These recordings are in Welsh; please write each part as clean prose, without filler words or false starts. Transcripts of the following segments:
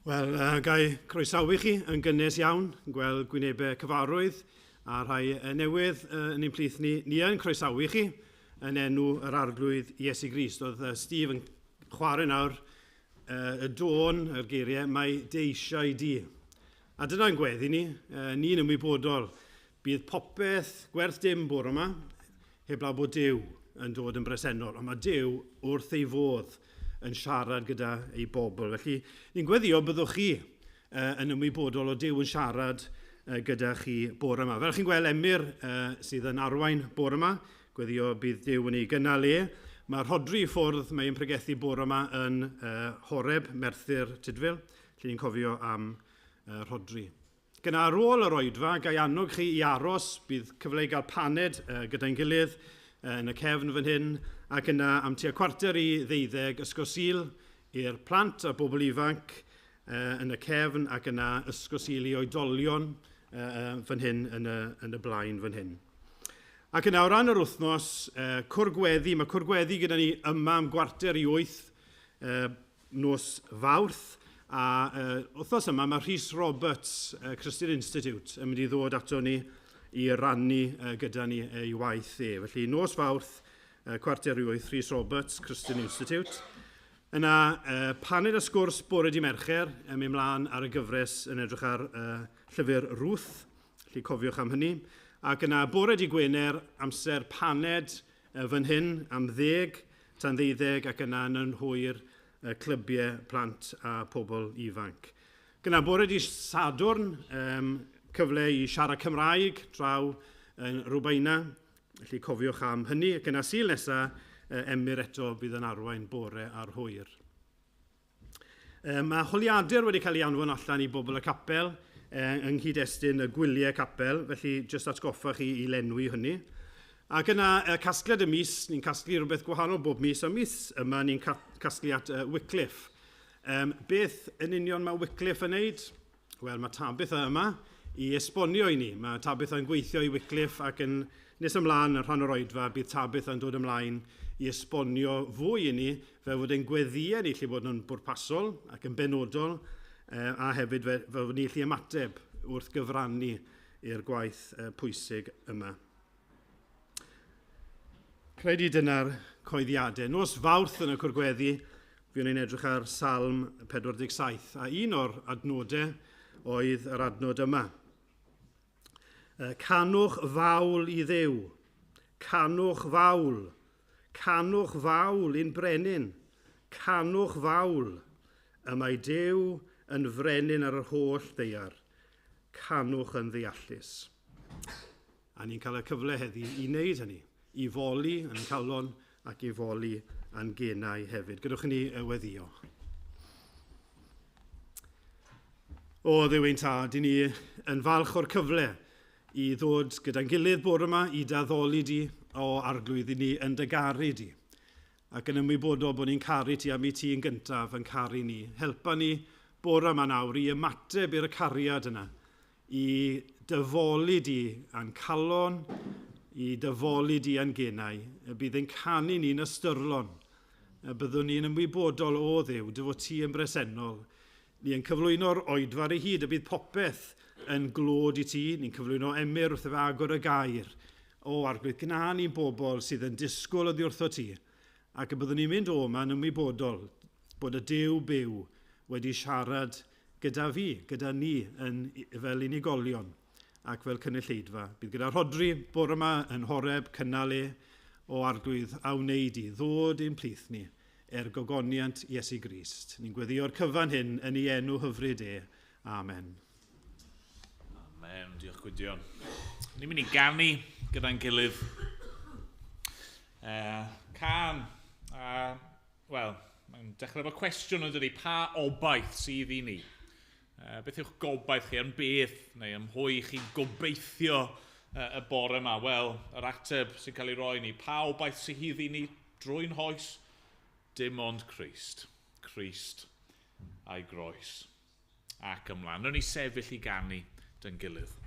Wel, gai croesawu chi yn gynnes iawn, yn gweld gwynebau cyfarwydd a rhai newydd yn ein plith ni. Ni yn croesawu chi yn enw yr Arglwydd Iesu Grist. Oedd Steve yn chwarae nawr y dôn, yr geiriau, mae dy eisiau di. A dyna'n gweddi ni, ni'n ymwybodol. Bydd popeth gwerth dim bore yma, heblaw bod Duw yn dod yn bresennol. Ond mae Duw wrth ei fodd yn siarad gyda ei bobl. Felly, ni'n gweddio byddwch chi yn ymwybodol o Duw yn siarad gyda chi bore yma. Fel chi'n gweld, Emyr sydd yn arwain bore yma, gweddio bydd Duw yn ei gynnal e. Mae Rhodri i ffwrdd, mae e'n pregethu bore yma yn Horeb, Merthyr Tudful, lle ni'n cofio am Rhodri. Gyda ar ôl yr oedfa, ga i annog chi i aros, bydd cyfle i gael paned gyda'n gilydd yn y cefn fan hyn, ac yna am tua 11:45 Ysgol Sul i'r plant a bobl ifanc yn y cefn, ac yna Ysgol Sul i oedolion fan hyn yn y, yn y blaen fan hyn. Ac yna o ran yr wythnos, cwr gweddi, mae cwr gweddi gyda ni yma am 7:45 nos Fawrth, a wythnos yma mae Rhys Roberts, Christian Institute, yn mynd i ddod ato ni i rannu gyda ni ei waith e. Felly nos Fawrth, 7:45, Rhys Roberts, Christian Institute. Yna, paned a sgwrs bore di Mercher, yn mynd mlaen ar y gyfres yn edrych ar llyfr Ruth, felly cofiwch am hynny. Ac yna, bore di Gwener, amser paned fan hyn am 11:50 ac yna yn yn hwyr y clybiau plant a pobl ifanc. Gyna bore di Sadwrn, cyfle i siarad Cymraeg draw yn Rwbaina, felly cofiwch am hynny. Ac yna Sul nesa, Emyr eto bydd yn arwain bore a'r hwyr. Mae holiadur wedi cael ei anfon allan i bobl y capel yng nghyd-destun y gwyliau capel, felly jyst atgoffa chi i lenwi hynny. Ac yna, casgliad y mis, ni'n casglu rhywbeth gwahanol bob mis, a mis yma ni'n casglu at Wycliffe. Beth yn union mae Wycliffe yn neud? Wel, mae Tabitha yma i esbonio i ni. Mae Tabitha yn gweithio i Wycliffe ac yn nes ymlaen yn rhan o'r oedfa, bydd Tabitha yn dod ymlaen i esbonio fwy i ni fel fod ein gweddïau ni lle bod nhw'n bwrpasol ac yn benodol a hefyd fel fod ni allu ymateb wrth gyfrannu i'r gwaith pwysig yma. Credu dyna'r coeddiadau. Nos Fawrth yn y Cwrgweddi, fuon ni'n edrych ar Salm 47, a un o'r adnodau oedd yr adnod yma. Canwch fawl i Dduw, canwch fawl, canwch fawl i'n brenin, canwch fawl, y mae Duw yn frenin ar yr holl ddaear, canwch yn ddeallus. A ni'n cael y cyfle heddi i wneud hynny, i foli yn calon ac i foli yn genau hefyd. Gadewch i ni weddio. O, Dduw ein tad, i ni yn falch o'r cyfle i ddod gyda'n gilydd bore yma i daddoli di o arglwydd i ni yn dy garu di. Ac yn ymwybodol bod ni'n caru ti am i ti yn gyntaf yn caru ni. Helpa ni bore yma nawr i ymateb i'r cariad yna I dyfoli di a'n calon, i dyfoli di a'n genau, y bydd ein canu ni'n ystyrlon, y byddwn ni'n ymwybodol o Dduw, dy fod ti yn bresennol. Ni yn cyflwyno'r oedfa ar ei hyd, y bydd popeth yn glod i ti. Ni'n cyflwyno Emyr wrth iddo agor y gair. O, Arglwydd, gwna ni'n bobl sydd yn disgwyl oddi wrtho ti, ac y byddwn ni'n mynd o yma yn ymwybodol bod y Duw byw wedi siarad gyda fi, gyda ni yn, fel unigolion ac fel cynulleidfa. Bydd gyda Rhodri bore yma yn Horeb cynnal e o Arglwydd a wneud i ddod i'n plith ni er gogoniant Iesu Grist. Ni'n gweddïo'r cyfan hyn yn ei enw hyfryd e. Amen. Amen. Diolch Gwydion. Ni'n mynd i ganu gyda'n gilydd. Can. Wel, mae'n dechrau efo cwestiwn yn dydi, pa obaith sydd i ni? Beth yw'ch gobaith chi, am beth neu am hwy chi'n gobeithio y bore yma? Wel, yr ateb sy'n cael ei roi ni, pa obaith sydd i ni drwy'n hoes? Dim ond Crist. Crist a'i groes. Ac ymlaen. Rwy'n ni sefyll i ganu dy'n gilydd.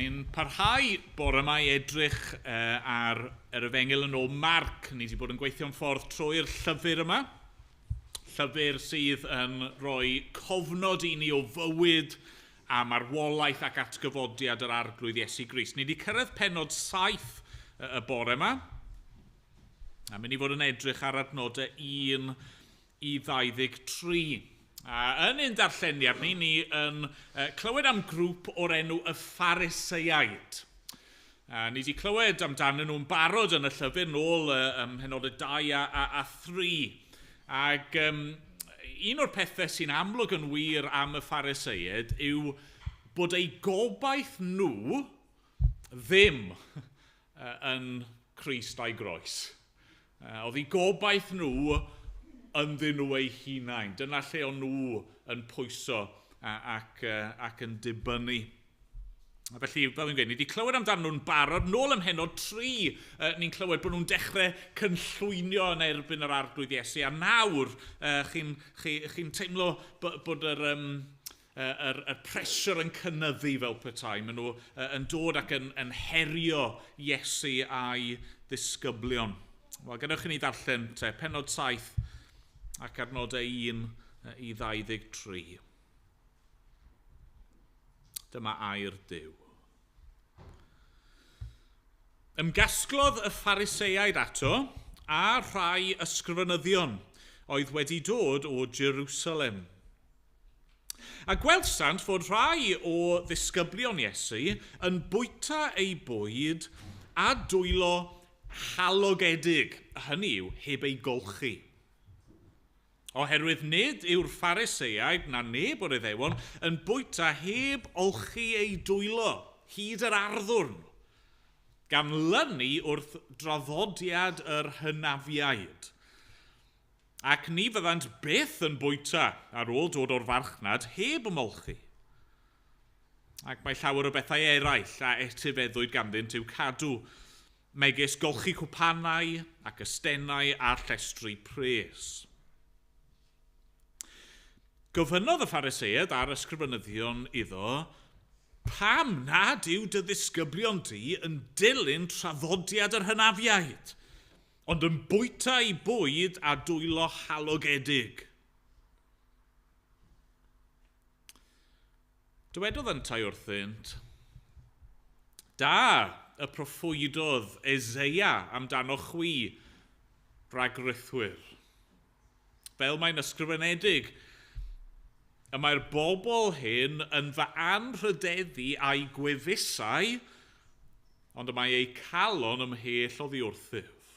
Ni'n parhau bore yma i edrych ar yr efengyl yn ôl Marc. Ni wedi bod yn gweithio'n ffordd trwy'r llyfr yma. Llyfr sydd yn rhoi cofnod i ni o fywyd a marwolaeth ac atgyfodiad yr Arglwydd Iesu Grist. Ni wedi cyrraedd pennod 7 y bore yma. A mynd i fod yn edrych ar adnodau 1 i 23. A yn ein darlleniad ni, ni yn clywed am grŵp o'r enw y Phariseiaid. A ni wedi clywed amdanyn nhw'n barod yn y llyfr nôl ym mhenodau 2 a 3. Ac un o'r pethau sy'n amlwg yn wir am y Phariseiaid yw bod eu gobaith nhw ddim yn Crist a'i groes. Oedd eu gobaith nhw ynddyn nhw eu hunain. Dyna lle o'n nhw yn pwyso ac yn dibynnu. A felly, fel fi'n gweud, ni wedi clywed amdanyn nhw'n barod. Nôl ym mhennod 3, ni'n clywed bod nhw'n dechrau cynllwynio yn erbyn yr Arglwydd Iesu. A nawr, chi'n teimlo bod yr pressure yn cynyddu fel petai. Maen nhw yn dod ac yn herio Iesu a'i ddisgyblion. Wel, gadewch i ni ddarllen te, pennod 7 ac adnodau 1 i 23. Dyma air Duw. Ymgasglodd y Phariseiaid ato a rhai ysgrifenyddion oedd wedi dod o Jerusalem. A gwelsant fod rhai o ddisgyblion Iesu yn bwyta eu bwyd a dwylo halogedig, hynny yw heb ei golchi. Oherwydd nid yw'r Phariseiaid na neb o'r Iddewon yn bwyta heb olchi eu dwylo hyd yr arddwrn, gan lynu wrth draddodiad yr hynafiaid. Ac ni fyddant byth yn bwyta ar ôl dod o'r farchnad heb ymolchi. Ac mae llawer o bethau eraill a etifeddwyd ganddynt i'w cadw, megis golchi cwpanau ac ystennau a llestri pres. Gofynnodd y Phariseiaid a'r ysgrifenyddion iddo, pam nad yw dy ddisgyblion di yn dilyn traddodiad yr hynafiaid, ond yn bwyta eu bwyd a dwylo halogedig? Dywedodd yntau wrthynt, da y proffwydodd Eseia amdano chwi, rhagrithwyr. Fel mae'n ysgrifenedig, y mae'r bobl hyn yn fy anrhydeddu a'i gwefusau, ond y mae eu calon ymhell oddi wrthyf.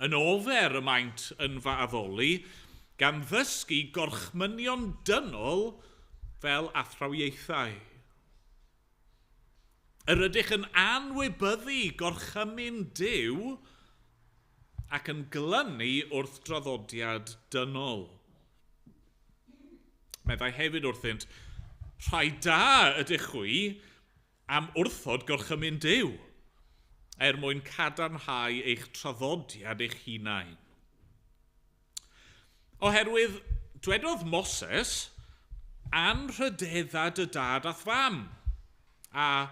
Yn ofer y maent yn fy addoli, gan ddysgu gorchmynion dynol fel athrawiaethau. Yr ydych yn anwybyddu gorchymyn Duw ac yn glynu wrth draddodiad dynol. Meddai hefyd wrthynt, rhai da ydych chwi am wrthod gorchymyn Duw, er mwyn cadarnhau eich traddodiad eich hunain. Oherwydd, dwedodd Moses, anrhydedda dy dad a'th fam, a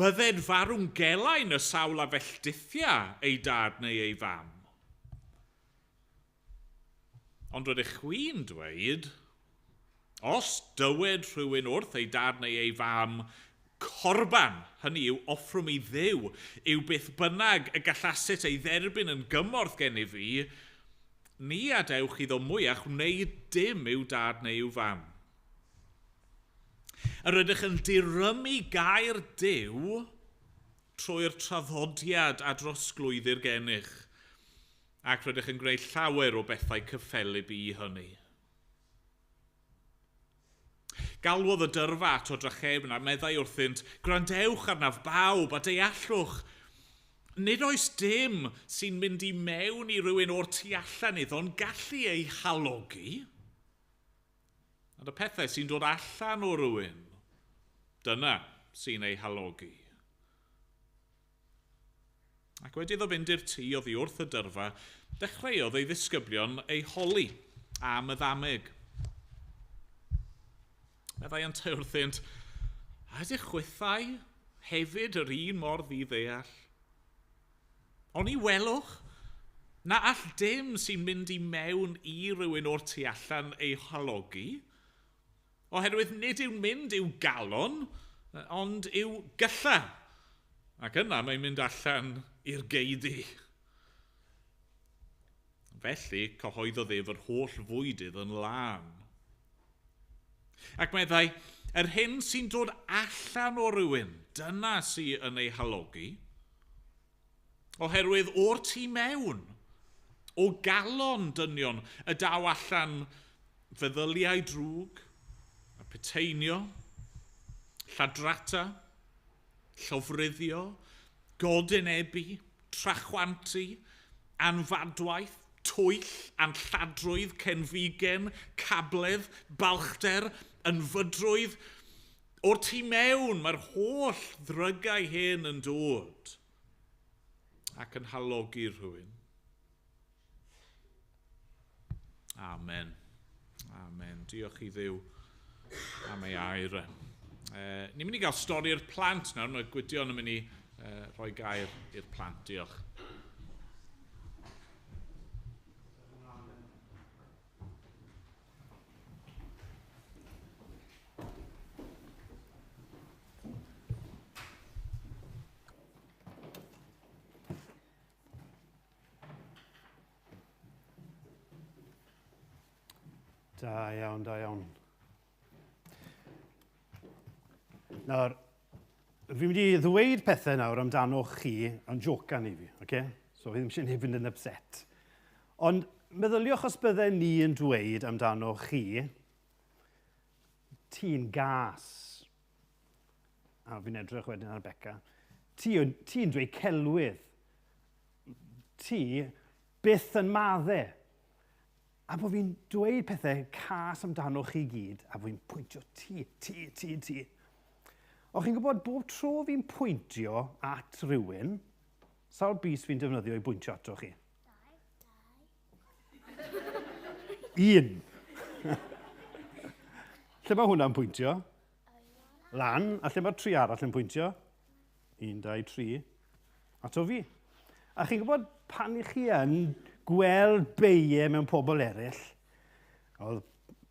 bydded farw'n gelain y sawl a felldithia ei dad neu ei fam. Ond rydych chwi'n dweud, os dywed rhywun wrth ei dad neu ei fam, corban, hynny yw offrwm i Dduw, yw beth bynnag y gallasit ei dderbyn yn gymorth gennyf fi, ni adewch iddo mwyach wneud dim i'w dad neu i'w fam. Yr ydych yn dirymu gair Duw trwy'r traddodiad a drosglwyddir gennych, ac rydych yn gwneud llawer o bethau cyffelyb i hynny. Galwodd y dyrfa ato drachefn a meddai wrthynt, gwrandewch arnaf bawb a deallwch. Nid oes dim sy'n mynd i mewn i rywun o'r tu allan iddo'n gallu ei halogi. Ond y pethau sy'n dod allan o rywun, dyna sy'n ei halogi. Ac wedi iddo fynd i'r tŷ oddi wrth y dyrfa, dechreuodd ei ddisgyblion ei holi am y ddameg. Meddai yntau wrthynt, A ydych chwithau hefyd yr un mor ddiddeall? Oni welwch na all dim sy'n mynd i mewn i rywun o'r tu allan ei halogi, oherwydd nid yw'n mynd i'w galon, ond i'w gylla. Ac yna mae'n mynd allan i'r geudy. Felly, cyhoeddodd ef yr holl fwydydd yn lân. Ac meddai, yr hyn sy'n dod allan o rywun, dyna sy'n yn ei halogi. Oherwydd o'r tu mewn, o galon dynion, y daw allan feddyliau drwg, a peteinio, lladrata, llofruddio, godinebu, trachwantu, anfadwaith, twyll, anlladrwydd, cenfigen, cabledd, balchder, ynfydrwydd. O'r tu mewn mae'r holl ddrygau hyn yn dod ac yn halogi rhywun. Amen. Amen. Diolch i Dduw am ei air. Ni'n mynd i gael stori'r plant nawr. Mae Gwydion yn mynd i rhoi gair i'r plant. Diolch. Da iawn, da iawn. Nawr, fi'n mynd i ddweud pethau nawr amdano chi, ond jocan i fi, oce? Okay? So fi ddim eisiau neb fynd yn upset. Ond meddyliwch os bydden ni yn dweud amdano chi, ti'n gas. A fi'n edrych wedyn ar Beca. Ti'n ti dweud celwydd. Ti byth yn madde. A bod fi'n dweud pethau cas amdano chi gyd, a bod fi'n pwyntio ti, ti, ti, ti. O chi'n gwybod, bob tro fi'n pwyntio at rhywun, sawl bys fi'n defnyddio i bwyntio ato chi? 2, 1. Lle mae hwnna'n pwyntio? Lan, a lle mae'r tri arall yn pwyntio? 1, 2, 3. Ato fi. A chi'n gwybod pan i chi yn gweld beiau mewn pobl eraill, oedd,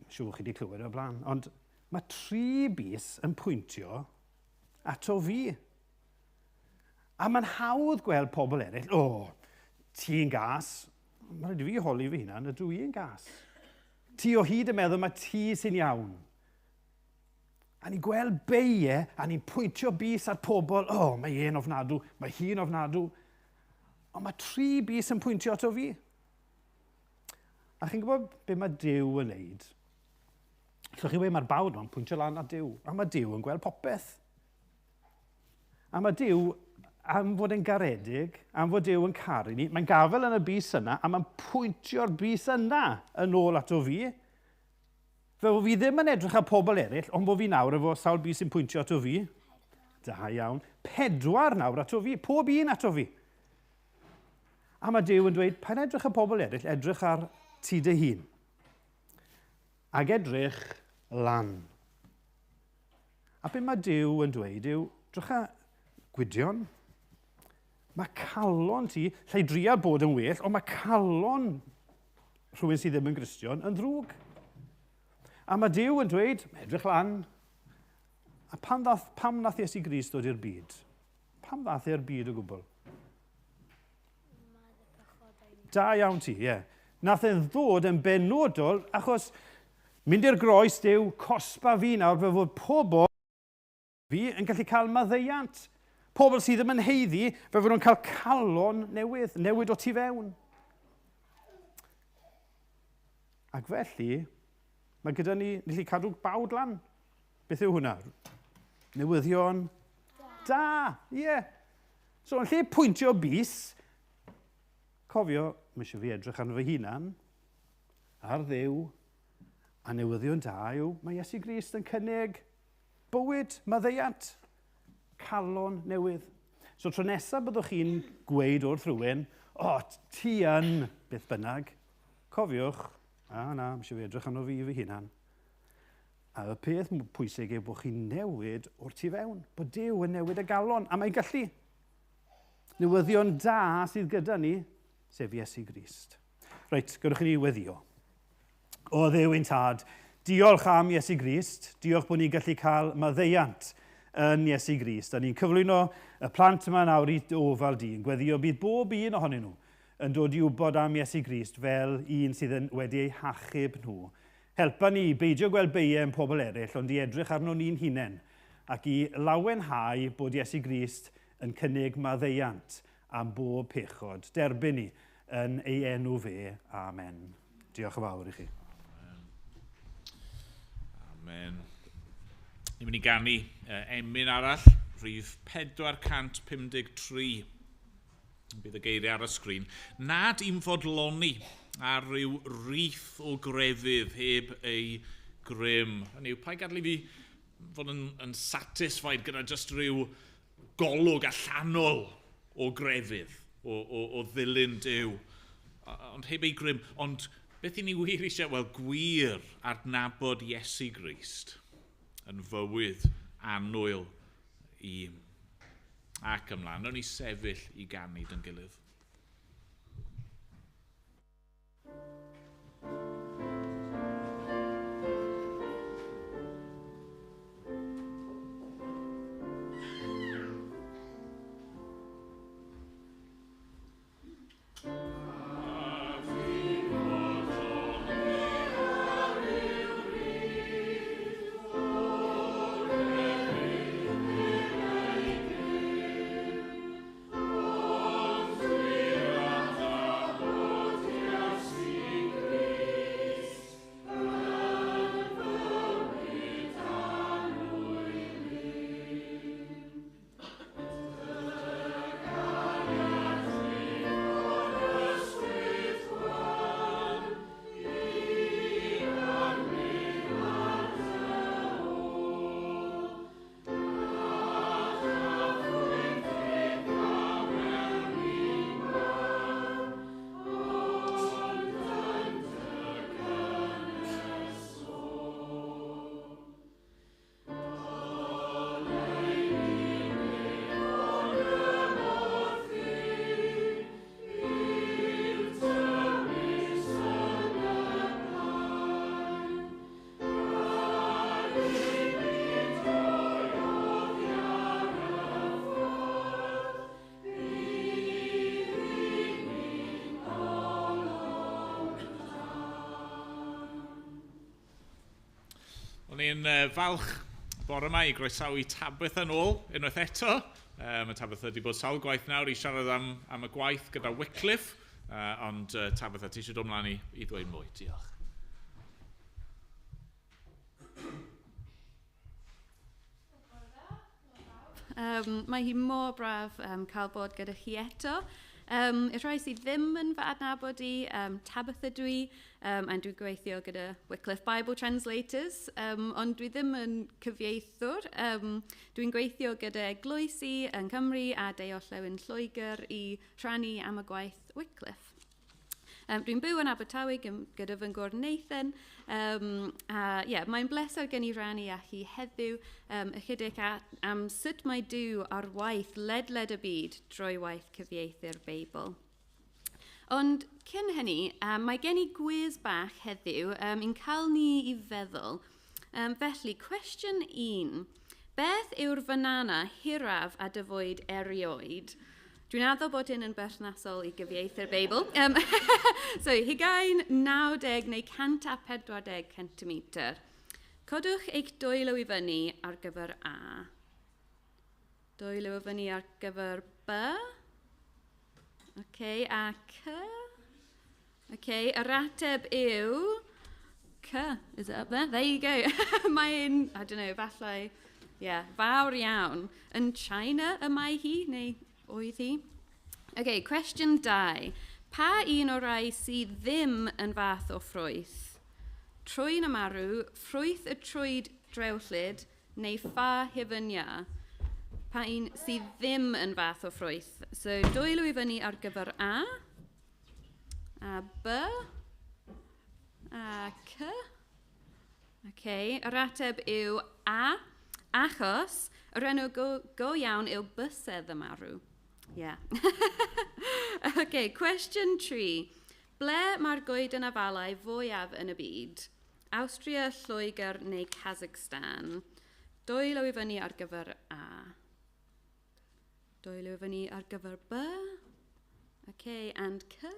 siŵr chi wedi clywed o'r blaen, ond mae tri bys yn pwyntio ato fi. A mae'n hawdd gweld pobl eraill, o, ti'n gas. Mae'n rhaid i fi holi fy hunan, ydw i'n gas. Ti o hyd yn meddwl mae ti sy'n iawn. A ni'n gweld beiau, a ni'n pwyntio bys ar pobl, o, oh, mae e'n ofnadw, mae hi'n ofnadw. Ond mae tri bys yn pwyntio ato fi. A chi'n gwybod be mae Duw yn neud? Allwch chi weud mae'r bawd ma'n pwyntio lan at Duw, a mae Duw yn gweld popeth. A mae Duw, am fod e'n garedig, am fod Duw yn caru ni, mae'n gafel yn y bys yna, a mae'n pwyntio'r bys yna yn ôl ato fi. Fe fo fi ddim yn edrych ar pobl eraill, ond bo fi nawr efo sawl bys sy'n pwyntio ato fi. Da iawn. 4 nawr ato fi, pob un ato fi. A mae Duw yn dweud, pa'n edrych ar pobl eraill, edrych ar ti dy hun. Ac edrych lan. A be mae Duw yn dweud yw, drycha Gwydion, mae calon ti, llai dria bod yn well, ond mae calon rhywun sydd ddim yn Gristion yn ddrwg. A mae Duw yn dweud, edrych lan, a pam nath Iesu Grist dod i'r byd? Pam ddath e'r byd o gwbl? Da iawn ti, ie. Yeah. Nath e'n ddod yn benodol, achos mynd i'r groes Duw, cosba fi nawr, fe fod pobl fi yn gallu cael maddeuant. Pobl sydd ddim yn haeddu, fe fod nhw'n cael calon newydd, newid o tu fewn. Ac felly, mae gyda ni, ni gallu cadw bawd lan. Beth yw hwnna? Newyddion da, ie. Yeah. So, yn lle pwyntio bys, cofio, mae eisiau fi edrych arno fy hunan, ar Dduw, a newyddion da yw, mae Iesu Grist yn cynnig bywyd, maddeuant, calon newydd. So tro nesaf byddwch chi'n gweud wrth rhywun, o, ti yn beth bynnag, cofiwch, a na, mae eisiau fi edrych arno fi fy hunan. A y peth pwysig yw bod chi'n newid o'r tu fewn, bod Duw yn newid y galon, a mae'n gallu. Newyddion da sydd gyda ni, sef Iesu Grist. Reit, gadewch i ni weddio. O Dduw ein tad, diolch am Iesu Grist, diolch bod ni'n gallu cael maddeuant yn Iesu Grist. A ni'n cyflwyno y plant yma nawr i ofal di, yn gweddio bydd bob un ohonyn nhw yn dod i wybod am Iesu Grist fel un sydd yn wedi eu hachub nhw. Helpa ni i beidio gweld beiau yn pobl eraill, ond i edrych arno ni'n hunain ac i lawenhau bod Iesu Grist yn cynnig maddeuant am bob pechod. Derbyn ni yn ei enw fe. Amen. Diolch yn fawr i chi. Amen. Ni'n mynd i ganu emyn arall, rhif 453. Bydd y geiriau ar y sgrin. Nad i'm fodloni ar ryw rith o grefydd heb ei grym. Hynny yw, paid gadael i fi fod yn satisfied gyda just rhyw golwg allanol o grefydd, o ddilyn Duw. Ond heb ei grym. Ond beth i ni wir eisiau? Wel, gwir adnabod Iesu Grist yn fywyd annwyl i ac ymlaen. Nawn ni sefyll i ganu dy'n gilydd. O'n i'n falch bore yma i groesawu Tabitha nôl unwaith eto. Mae Tabitha wedi bod sawl gwaith nawr i siarad am y gwaith gyda Wycliffe, ond Tabitha, ti eisiau dod mlaen i ddweud mwy? Diolch. Mae hi mor braf cael bod gyda chi eto. I'r rhai sydd ddim yn fy adnabod i, Tabitha dwi, a dwi'n gweithio gyda Wycliffe Bible Translators, ond dwi ddim yn cyfieithwr. Dwi'n gweithio gyda eglwysi yng Nghymru a De-orllewin Lloegr i rhannu am y gwaith Wycliffe. Dwi'n byw yn Abertawe gyda fy ngŵr Nathan, a mae'n bleser gen i rannu â chi heddiw ychydig am sut mae Duw ar waith ledled y byd drwy waith cyfieithu'r Beibl. Ond cyn hynny, mae gen i gwis bach heddiw i'n cael ni i feddwl. Felly, cwestiwn 1. Beth yw'r fanana hiraf a dyfwyd erioed? Dwi'n addo bod hyn yn berthnasol i gyfieithu'r Beibl. So, 20, 90 neu 140 centimetr. Codwch eich dwylo i fyny ar gyfer A. Dwylo i fyny ar gyfer B. OK, a C. OK, yr ateb yw C. Is it up there? There you go. Mae'n, I don't know, falle, yeah, fawr iawn. Yn China y mae hi, neu oedd hi? OK, cwestiwn 2. Pa un o'r rai sydd ddim yn fath o ffrwyth? Trwyn y marw, ffrwyth y trwyd drewllyd, neu ffa hufen iâ? Pa un sydd ddim yn fath o ffrwyth? So, dwylo i fyny ar gyfer A, a B, a C. Okay, yr ateb yw A, achos yr enw go iawn yw Bysedd y Marw. Yeah. Okay, cwestiwn 3. Ble mae'r goeden afalau fwyaf yn y byd? Awstria, Lloegr neu Kazakhstan? Dwylo i fyny ar gyfer A. Dwylo i fyny ar gyfer B. Okay, and C.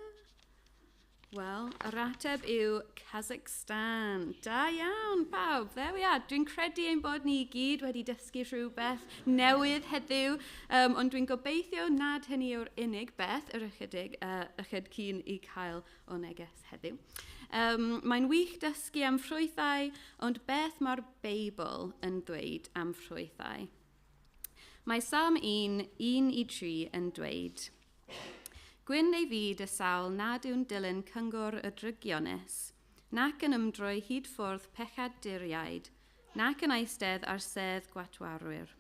Wel, yr ateb yw Kazakhstan. Da iawn, pawb. There we are. Dwi'n credu ein bod ni i gyd wedi dysgu rhywbeth newydd heddiw, ond dwi'n gobeithio nad hynny yw'r unig beth yr ychydig cyn i cael o neges heddiw. Mae'n wych dysgu am ffrwythau, ond beth mae'r Beibl yn dweud am ffrwythau? Mae Salm 1, 1-3 yn dweud: Gwyn ei fyd y sawl nad yw'n dilyn cyngor y drygionus, nac yn ymdroi hyd ffwrdd pechaduriaid, nac yn eistedd ar sedd gwatwarwyr.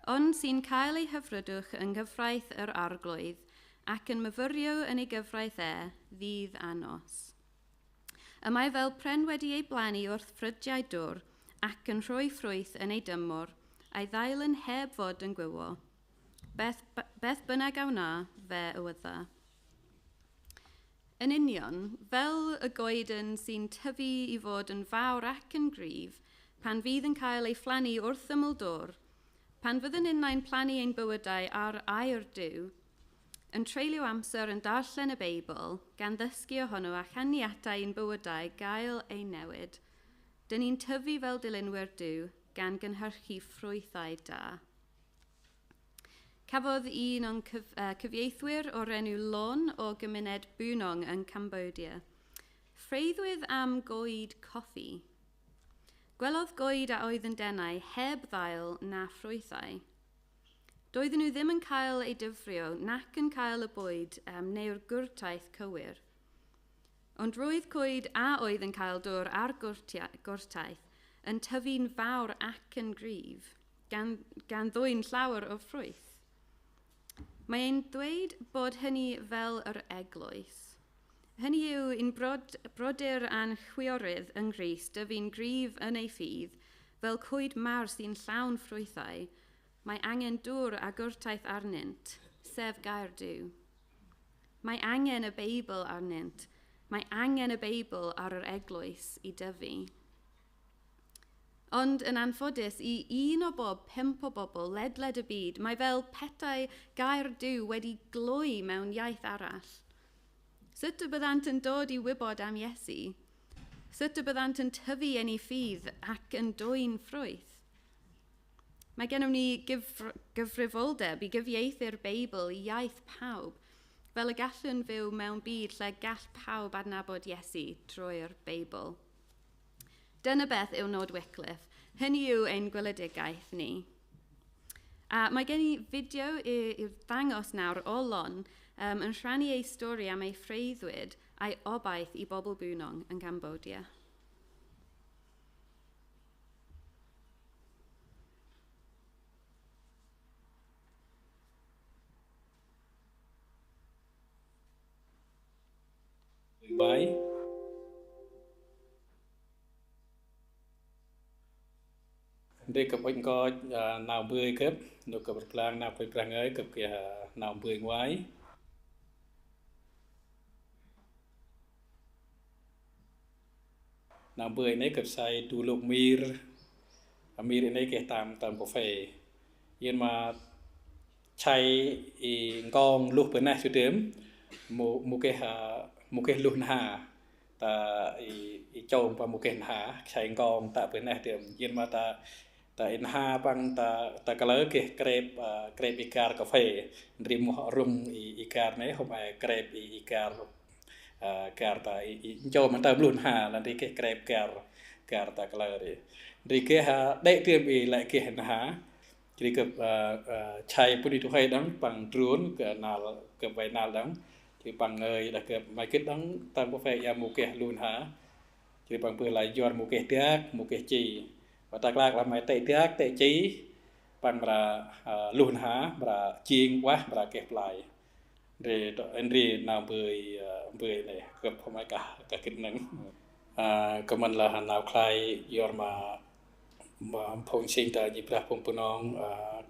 Ond sy'n cael ei hyfrydwch yng nghyfraith yr Arglwydd, ac yn myfyrio yn ei gyfraith e, ddydd a nos. Y mae fel pren wedi ei blannu wrth ffrydiau dŵr, ac yn rhoi ffrwyth yn ei dymor, a'i ddail yn heb fod yn gwywo. Beth bynnag a wna, fe ywydda. Yn union, fel y goeden sy'n tyfu i fod yn fawr ac yn gryf, pan fydd yn cael ei phlannu wrth ymyl dŵr, pan fyddwn ninnau'n plannu ein bywydau ar air Duw, yn treulio amser yn darllen y Beibl, gan ddysgu ohono a chaniatau ein bywydau gael ei newid, dyn ni'n tyfu fel dilynwyr Duw gan gynhyrchu ffrwythau da. Cafodd un o'n cyfieithwyr o'r enw Lon o gymuned Bunong yn Cambodia freuddwyd am goed coffi. Gwelodd goed a oedd yn denau heb ddail na ffrwythau. Doedden nhw ddim yn cael eu dyfrio nac yn cael y bwyd neu'r gwrtaith cywir. Ond roedd coed a oedd yn cael dŵr a'r gwrtaith yn tyfu'n fawr ac yn gryf, gan ddwyn llawer o ffrwyth. Mae e'n dweud bod hynny fel yr eglwys. Hynny yw ein brodyr a'n chwiorydd yng Nghrist dyfu'n gryf yn ei ffydd, fel coed mawr sy'n llawn ffrwythau, mae angen dŵr a gwrtaith arnynt, sef gair Duw. Mae angen y Beibl arnynt, mae angen y Beibl ar yr eglwys i dyfu. Ond yn anffodus, i 1 o bob 5 o bobl ledled y byd, mae fel petai gair Duw wedi gloi mewn iaith arall. Sut y byddant yn dod i wybod am Iesu? Sut y byddant yn tyfu yn ei ffydd ac yn dwyn ffrwyth? Mae gennym ni gyfrifoldeb i gyfieithu'r Beibl i iaith pawb, fel y gallwn fyw mewn byd lle gall pawb adnabod Iesu drwy'r Beibl. Dyna beth yw nod Wycliffe. Hynny yw ein gweledigaeth ni. A mae gen i fideo i'w ddangos nawr o Lon yn rhannu ei stori am ei freuddwyd a'i obaith i bobl Bunong yn Cambodia. Bye. Đi cặp anh coi nào bươi cấp, được cặp lang nào phải prang ấy cặp kìa nào bươi ngoài. Nào bươi này cặp say tu lục mir, mir này kìa tạm tạm cà phê, nhưng mà chay ngon lúc bữa nay suy tiếm, một cái luôn hà ta chồng và một cái hà chay ngon ta bữa nay tiệm nhưng mà ta ta in ha bang ta ta cái lỡ kìa crep ikar cà phê rim rung ikar này không ai crep ikar kar ta cho mà ta luôn hà là đi cái crep kar kar ta cái lỡ đi đi cái hà đấy tiệm bị lại cái hình hà chỉ cái chay bún đi hay đắng bằng trốn cái nào cái bài nào đắng thì bằng người là cái mấy cái đắng ta có phải một cái luôn hả thì bằng bữa lại giòn một cái tiếc một cái chỉ và ta lạc là mấy tệ tiếc tệ chí bằng là luôn hả là chiên quá là kẹp lại rồi anh đi nào bơi bơi này gặp không ai cả cả kinh nắng Kemen lah nau klai yor ma phong sing ta ji prah pom punong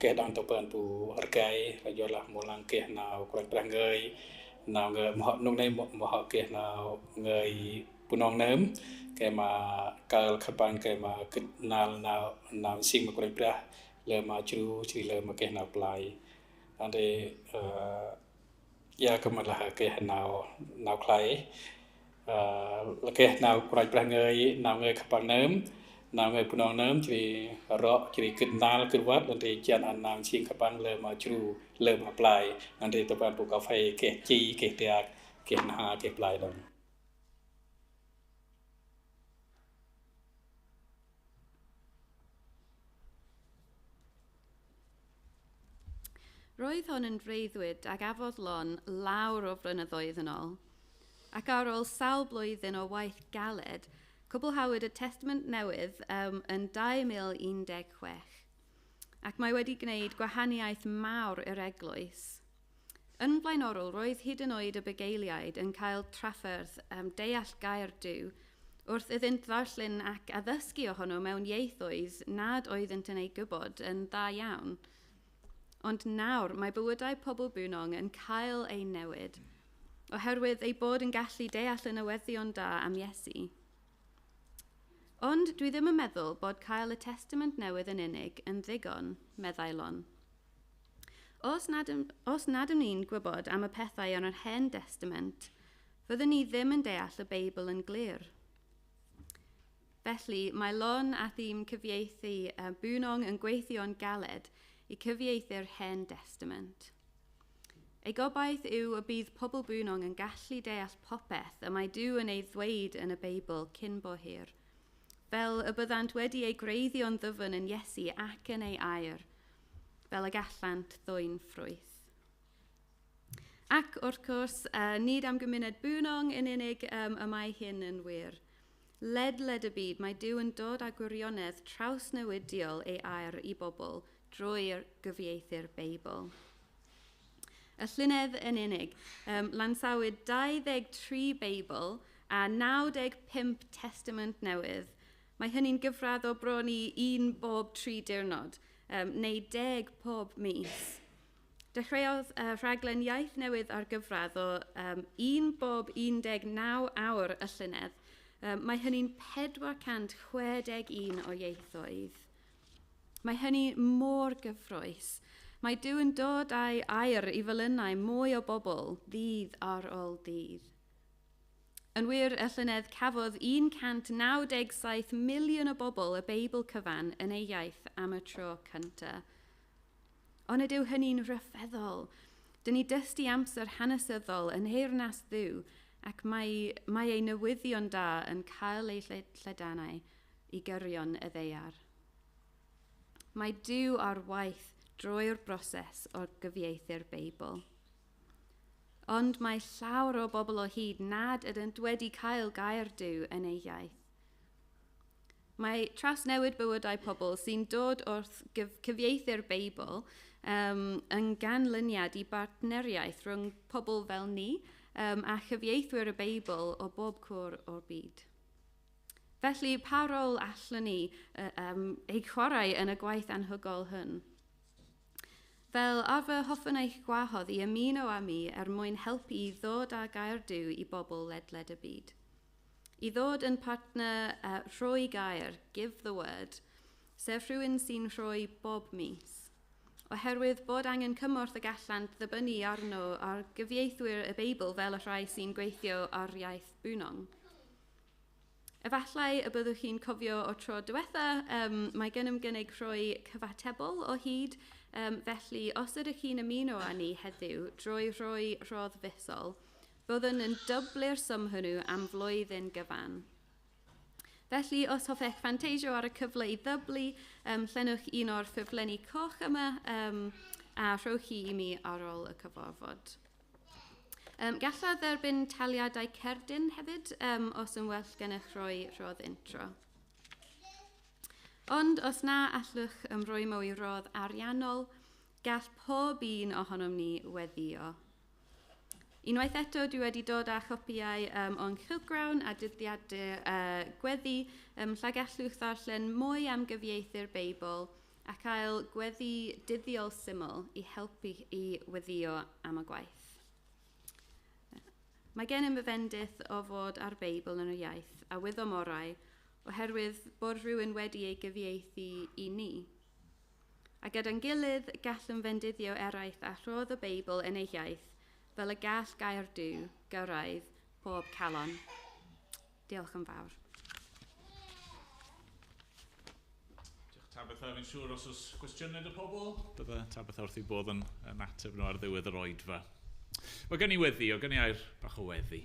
ke dang to pan pu hargai la yor lah mulang ke nau krang prah ngai nau nge mo nung nei mo ke nau ngai punong nem ke ma kal khapang ke ma nal nau nau sing ma krang prah le ma chru chri le ma ke nau plai ande ya kemen lah ke nau nau klai la ke nau krang prah ngai nau ngai khapang nem นาวเงยปุนองเนิมจีเราะจีกึดนาลกึดวัดนันเตจันอันนามชิงขปังเลมาจูเลมาปลายนันเตตะปันปุกาไฟเกจีเกเตียกเกนหาเกปลายดง Roedd hon yn freuddwyd a gafodd Lon lawr o flynyddoedd yn ôl, ac ar ôl sawl blwyddyn o waith galed, cwblhawyd y Testament Newydd yn 2016, ac mae wedi gwneud gwahaniaeth mawr i'r eglwys. Yn flaenorol, roedd hyd yn oed y bugeiliaid yn cael trafferth deall gair Duw wrth iddynt ddarllen ac addysgu ohono mewn ieithoedd nad oeddynt yn ei gwybod yn dda iawn. Ond nawr mae bywydau pobl Bunong yn cael eu newid, oherwydd eu bod yn gallu deall y newyddion da am Iesu. Ond dwi ddim yn meddwl bod cael y Testament Newydd yn unig yn ddigon, meddai Lon. Os nad ydym ni'n gwybod am y pethau yn yr Hen Testament, fyddwn ni ddim yn deall y Beibl yn glir. Felly, mae Lon a thîm cyfieithu Bunong yn gweithio'n galed i cyfieithu'r Hen Testament. Ei gobaith yw y bydd pobl Bunong yn gallu deall popeth y mae Duw yn ei ddweud yn y Beibl cyn bo hir, fel y byddant wedi ei gwreiddio'n ddyfn yn Iesu ac yn ei air, fel y gallant ddwyn ffrwyth. Ac wrth gwrs, nid am gymuned Bunong yn unig y mae hyn yn wir. Ledled y byd, mae Duw yn dod â gwirionedd trawsnewidiol ei air i bobl drwy'r gyfieithu'r Beibl. Y llynedd yn unig, lansawyd 23 Beibl a 95 Testament Newydd. Mae hynny'n gyfradd o bron i 1 bob 3 diwrnod, neu 10 pob mis. Dechreuodd rhaglen iaith newydd ar gyfradd o 1 bob 19 awr y llynedd. Mae hynny'n 461 o ieithoedd. Mae hynny mor gyffrous. Mae Duw yn dod â'i air i felynnau mwy o bobl ddydd ar ôl dydd. Yn wir, y llynedd cafodd 197 miliwn o bobl y Beibl cyfan yn ei iaith am y tro cyntaf. Ond ydyw hynny'n rhyfeddol. Dyn ni dysgu amser hanesyddol yn nheyrnas Dduw ac mae ei newyddion da yn cael ei lledanau i gyrion y ddaear. Mae Duw ar waith drwy'r broses o gyfieithu'r Beibl. Ond mae llawer o bobl o hyd nad ydynt wedi cael gair Duw yn ei iaith. Mae trawsnewid bywydau pobl sy'n dod wrth cyfieithu'r Beibl yn ganlyniad i bartneriaeth rhwng pobl fel ni a chyfieithwyr y Beibl o bob cwr o'r byd. Felly, pa rôl allwn ni ei chwarae yn y gwaith anhygoel hwn? Fel arfer, hoffwn eich gwahodd i ymuno â mi er mwyn helpu i ddod â gair Duw i bobl ledled y byd. I ddod yn partner rhoi gair, give the word, sef rhywun sy'n rhoi bob mis. Oherwydd bod angen cymorth y gallant ddibynnu arno ar gyfieithwyr y Beibl fel y rhai sy'n gweithio ar iaith Bunong. Efallai y byddwch chi'n cofio o tro diwetha, mae gennym gynnig rhoi cyfatebol o hyd, felly os ydych chi'n ymuno â ni heddiw drwy rhoi rhodd fisol, byddwn yn dyblu'r swm hwnnw am flwyddyn gyfan. Felly, os hoffech fanteisio ar y cyfle i ddyblu, llenwch un o'r ffurflenni coch yma a rhowch chi i mi ar ôl y cyfarfod. Gallaf dderbyn taliadau cerdyn hefyd, os yn well gennych rhoi rhodd intro. Ond os na allwch ymrwymo i rodd ariannol, gall pob un ohonom ni weddïo. Unwaith eto, dwi wedi dod â chopiau o'n cylchgrawn a dyddiadau gweddi lle gallwch ddarllen mwy am gyfieithu'r Beibl a cael gweddi dyddiol syml i helpu i weddïo am y gwaith. Mae gennym y fendith o fod ar Beibl yn yr iaith a wyddom orau oherwydd bod rhywun wedi ei gyfieithu i ni. A gyda'n gilydd gallwn fendithio eraill a rhodd y Beibl yn ei iaith fel y gall gair Duw gyrraedd pob calon. Diolch yn fawr. Diolch Tabitha, fi'n siŵr os oes cwestiynau dy pobl, bydde Tabitha wrth ei bodd yn ateb nhw ar ddiwedd yr oedfa. Mae gen i weddi, o gen i air bach o weddi.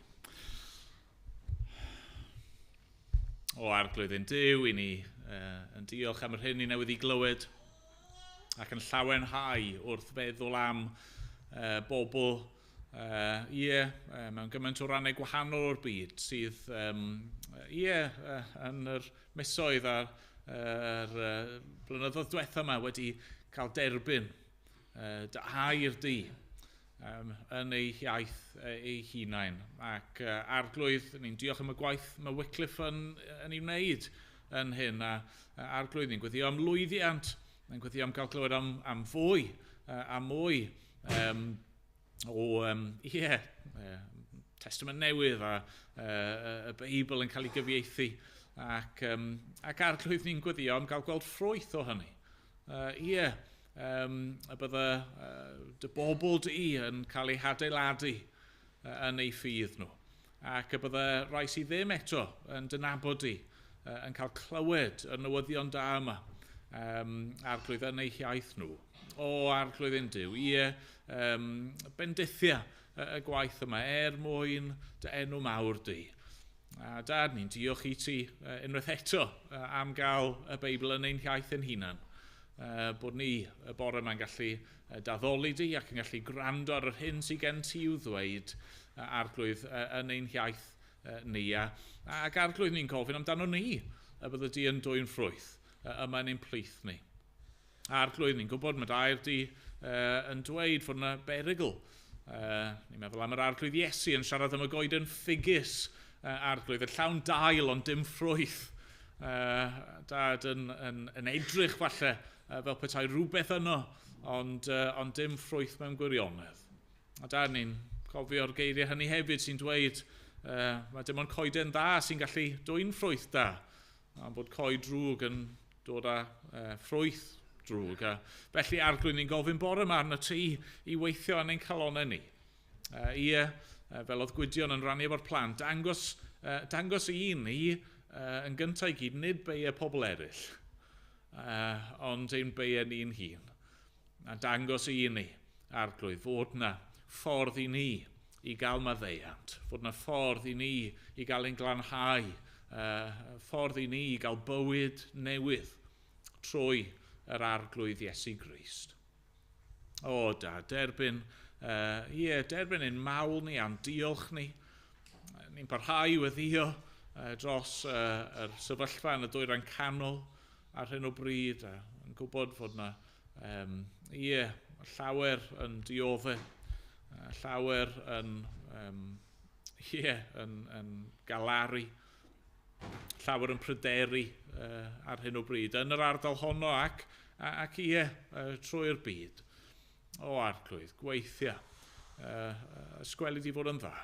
O Arglwydd ein Duw, i ni yn diolch am yr hyn ni newydd i glywed ac yn llawenhau wrth feddwl am bobl mewn gymaint o rannau gwahanol o'r byd sydd yn yr misoedd a'r blynyddoedd diwetha yma wedi cael derbyn dy air di yn ei iaith ei hunain. Ac Arglwydd, ni'n diolch am y gwaith mae Wycliffe yn ei wneud yn hyn. A Arglwydd, ni'n gweddïo am lwyddiant, ni'n gweddïo am gael clywed am fwy a mwy o Testament Newydd a y Beibl yn cael ei gyfieithu ac Arglwydd ni'n gweddïo am gael gweld ffrwyth o hynny. Y bydde dy bobl di yn cael ei hadeiladu yn eu ffydd nhw ac y bydde rai sydd ddim eto yn dy nabod di yn cael clywed y newyddion da yma Arglwydd yn eu hiaith nhw. O Arglwydd ein Duw, bendithia y gwaith yma er mwyn dy enw mawr di. A Dad, ni'n diolch i ti unwaith eto am gael y Beibl yn ein hiaith ein hunan. Bod ni y bore yma'n gallu daddoli di ac yn gallu gwrando ar yr hyn sydd gen ti i'w ddweud Arglwydd yn ein hiaith ni. Ac Arglwydd, ni'n gofyn amdano ni y bydde di yn dwyn ffrwyth yma yn ein plith ni. Arglwydd, ni'n gwybod mae dair di yn dweud fod yna berygl. Ni'n meddwl am yr Arglwydd Iesu yn siarad am y goeden ffigus, Arglwydd, y llawn dail ond dim ffrwyth. Dad yn edrych falle fel petai rhywbeth yno, ond dim ffrwyth mewn gwirionedd. A Dad, ni'n cofio'r geiriau hynny hefyd sy'n dweud mae dim ond coeden dda sy'n gallu dwyn ffrwyth da, a bod coed drwg yn dod â ffrwyth drwg. A felly Arglwydd, ni'n gofyn bore yma arno ti i weithio yn ein calonnau ni. Fel oedd Gwydion yn rannu efo'r plant, dangos i ni yn gyntaf i gyd, nid beiau pobl eraill, ond ein beiau ni'n hun. A dangos i ni, Arglwydd, fod na ffordd i ni i gael maddeuant, fod na ffordd i ni i gael ein glanhau, ffordd i ni i gael bywyd newydd trwy yr Arglwydd Iesu Grist. O da, derbyn ein mawl ni a'n diolch ni. Ni'n parhau i weddïo dros yr sefyllfa yn y Dwyrain Canol ar hyn o bryd, a yn gwybod fod na llawer yn dioddef, llawer yn galaru, llawer yn pryderu ar hyn o bryd yn yr ardal honno ac trwy'r byd. O Arglwydd, gweithia, ysgweli di fod yn dda.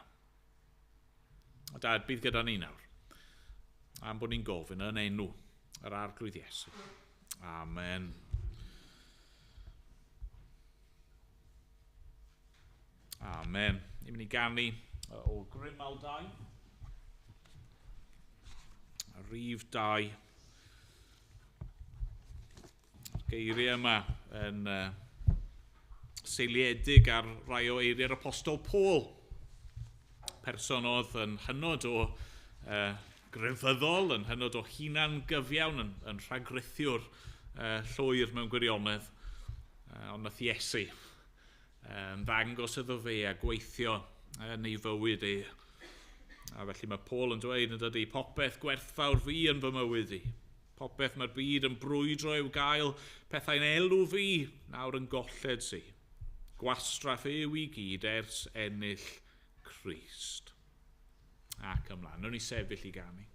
A Dad, bydd gyda ni nawr, am bod ni'n gofyn yn enw yr Arglwydd Iesu. Amen. Amen. Ni'n mynd i ganu o Grimald 2. Rhif 2. Geiriau yma yn seiliedig ar rai o eiriau'r Apostol Paul. Person oedd yn hynod o grefyddol, yn hynod o hunan gyfiawn, yn rhagrithiwr llwyr mewn gwirionedd, ond nath Iesu ddangos iddo fe a gweithio yn ei fywyd e. A felly mae Paul yn dweud yn dydy, popeth gwerthfawr fi yn fy mywyd i. Popeth mae'r byd yn brwydro i'w gael, pethau'n elw fi, nawr yn golled si. Gwastraff yw i gyd ers ennill Grist. Ac ymlaen, wnawn ni sefyll i ganu.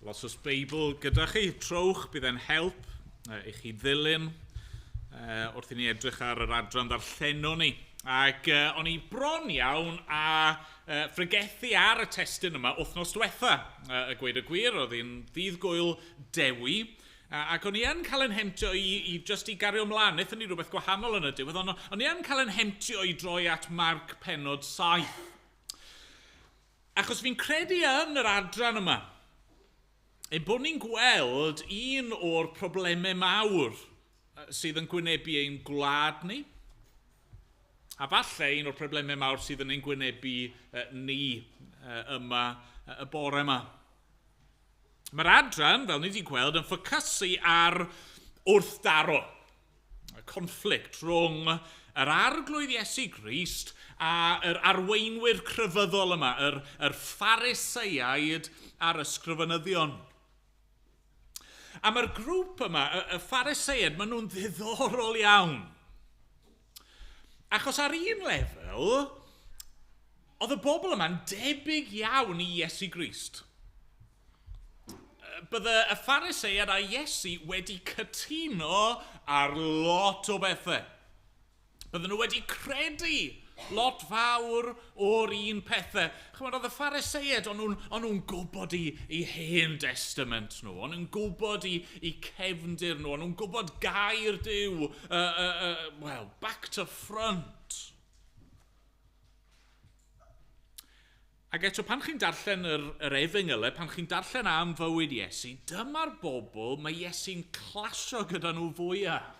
Os oes Beibl gyda chi, trowch, bydd e'n help i chi ddilyn wrth i ni edrych ar yr adran ddarllenon ni. Ac o'n i bron iawn a phregethu ar y testun yma wythnos diwetha. Y gweud y gwir, oedd hi'n ddydd gwyl Dewi, ac o'n i yn cael yn hemtio i just i gario ymlaen. Wnaethon ni rhywbeth gwahanol yn y diwedd, ond o'n i yn cael yn hemtio i droi at Marc pennod 7. Achos fi'n credu yn yr adran yma, ein bod ni'n gweld un o'r problemau mawr sydd yn gwynebu ein gwlad ni, a falle un o'r problemau mawr sydd yn ein gwynebu ni yma y bore yma. Mae'r adran, fel ni wedi gweld, yn ffocysu ar wrthdaro, y conflict rhwng yr Arglwydd Iesu Grist a yr arweinwyr crefyddol yma, yr Phariseiaid a'r ysgrifenyddion. A mae'r grŵp yma, y Phariseiaid, maen nhw'n ddiddorol iawn. Achos ar un lefel, Oedd y bobl yma'n debyg iawn i Iesu Grist. Bydde y Phariseiad a Iesu wedi cytuno ar lot o bethau. Bydden nhw wedi credu lot fawr o'r un pethau. Chymod, oedd y Phariseiad, o'n nhw'n gwybod i Hen Testament nhw, o'n nhw'n gwybod i cefndir nhw, o'n nhw'n gwybod gair Duw, well, back to front. Ac eto, pan chi'n darllen yr efengylau, pan chi'n darllen am fywyd Iesu, dyma'r bobl mae Iesu'n clasio gyda nhw fwyaf.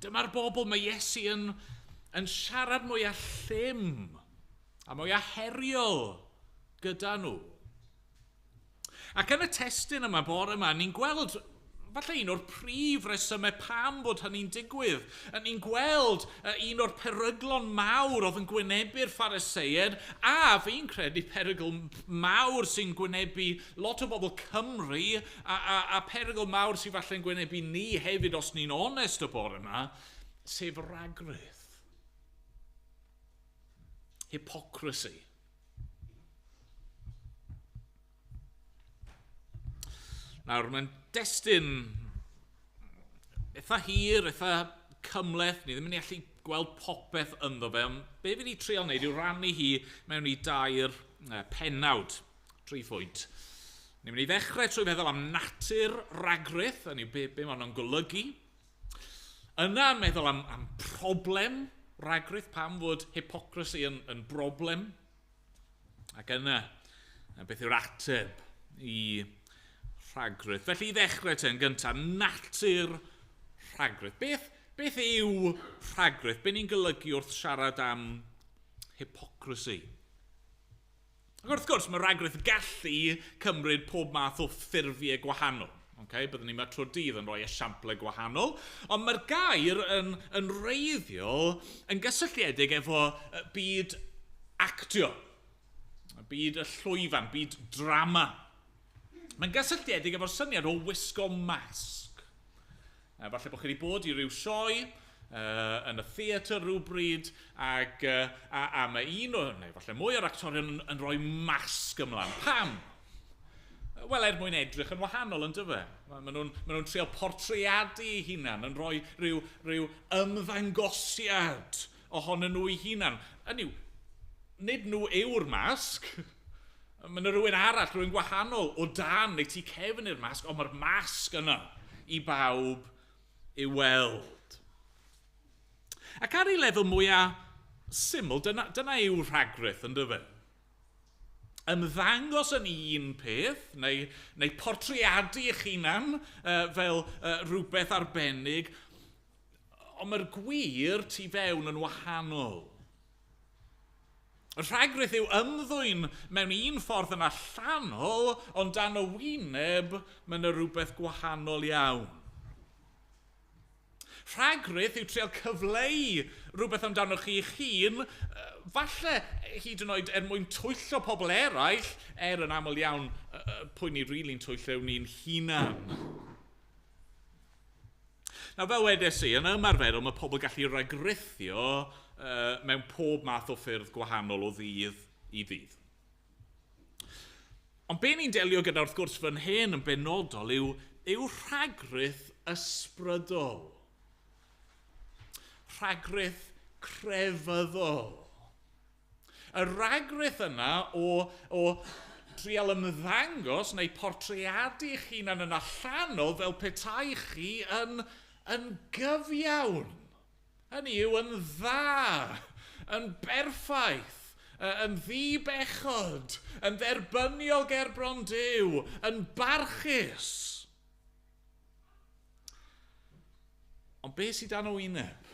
Dyma'r bobl mae Iesu yn siarad mwyaf llym a mwyaf heriol gyda nhw. Ac yn y testun yma bore yma, ni'n gweld falle un o'r prif resymau pam bod hynny'n digwydd. Ni'n gweld un o'r peryglon mawr oedd yn gwynebu'r Phariseiad, a fi'n credu perygl mawr sy'n gwynebu lot o bobl Cymru, a perygl mawr sy'n falle'n gwynebu ni hefyd os ni'n onest y bore yma, sef ragrith. Hypocrisy. Nawr, mae'n destun eitha hir, eitha cymhleth. Ni ddim yn allu gweld popeth ynddo fe, ond be fi wedi trial wneud yw rannu hi mewn i dair pennawd, 3 phwynt. Ni'n mynd i ddechrau trwy feddwl am natur ragrith, hynny yw be mae hwnna'n golygu. Yna meddwl am problem ragrith, pam fod hypocrisy yn broblem. Ac yna, beth yw'r ateb i rhagrith. Felly i ddechrau te yn gyntaf, natur rhagrith. Beth yw rhagrith? Be ni'n golygu wrth siarad am hypocrisy? Ac wrth gwrs, mae rhagrith gallu cymryd pob math o ffurfiau gwahanol. Okay? Byddwn ni'n trwy'r dydd yn rhoi esiamplau gwahanol. Ond mae'r gair yn wreiddiol yn gysylltiedig efo byd actio, byd y llwyfan, byd drama. Mae'n gysylltiedig efo'r syniad o wisgo masg. Falle bod chi wedi bod i ryw sioe yn y theatr rhywbryd, ac a mae un o, neu falle mwy o'r actorion yn rhoi masg ymlaen. Pam? Wel, er mwyn edrych yn wahanol, yn dyfe. Maen nhw'n trio portreadu eu hunan, yn rhoi rhyw ymddangosiad ohonyn nhw eu hunan. Hynny yw, nid nhw yw'r masg. Mae yna rhywun arall, rhywun gwahanol o dan neu tu cefn i'r masg, ond mae'r masg yna i bawb i'w weld. Ac ar ei lefel mwyaf syml, dyna yw rhagrith, yn dyfe? Ymddangos yn un peth, neu portreadu eich hunan fel rhywbeth arbennig, ond mae'r gwir tu fewn yn wahanol. Y rhagrith yw ymddwyn mewn un ffordd yn allanol, ond dan y wyneb mae yna rhywbeth gwahanol iawn. Rhagrith yw trial cyfleu rhywbeth amdanoch chi eich hun, falle hyd yn oed er mwyn twyllo pobl eraill, er yn aml iawn pwy ni rili'n twyllo yw ni'n hunan. Nawr, fel wedes i, yn ymarferol mae pobl gallu rhagrithio mewn pob math o ffyrdd gwahanol o ddydd i ddydd. Ond be ni'n delio gyda wrth gwrs fan hyn yn benodol yw rhagrith ysbrydol. Rhagrith crefyddol. Y rhagrith yna o trial ymddangos neu portreadu eich hunan yn allanol fel petai chi yn gyfiawn. Hynny yw yn dda, yn berffaith, yn ddibechod, yn dderbyniol ger bron Duw, yn barchus. Ond beth sydd dan o wyneb?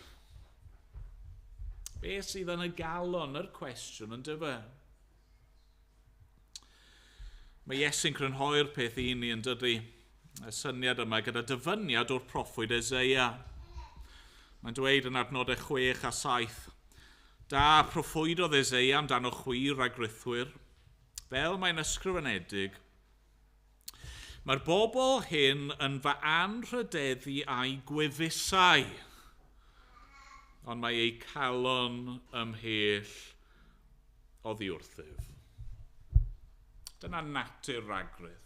Beth sydd yn y galon yr cwestiwn yn dyfe? Mae Iesu'n crynhoi'r peth i ni yn dydy, y syniad yma gyda dyfyniad o'r proffwyd Eseia. Mae'n dweud yn adnodau 6 a 7, da proffwydodd Eseia amdano chwi ragrithwyr, fel mae'n ysgrifenedig, mae'r bobl hyn yn fy anrhydeddu a'i gwefusau, ond mae eu calon ymhell oddi wrthyf. Dyna natur ragrith.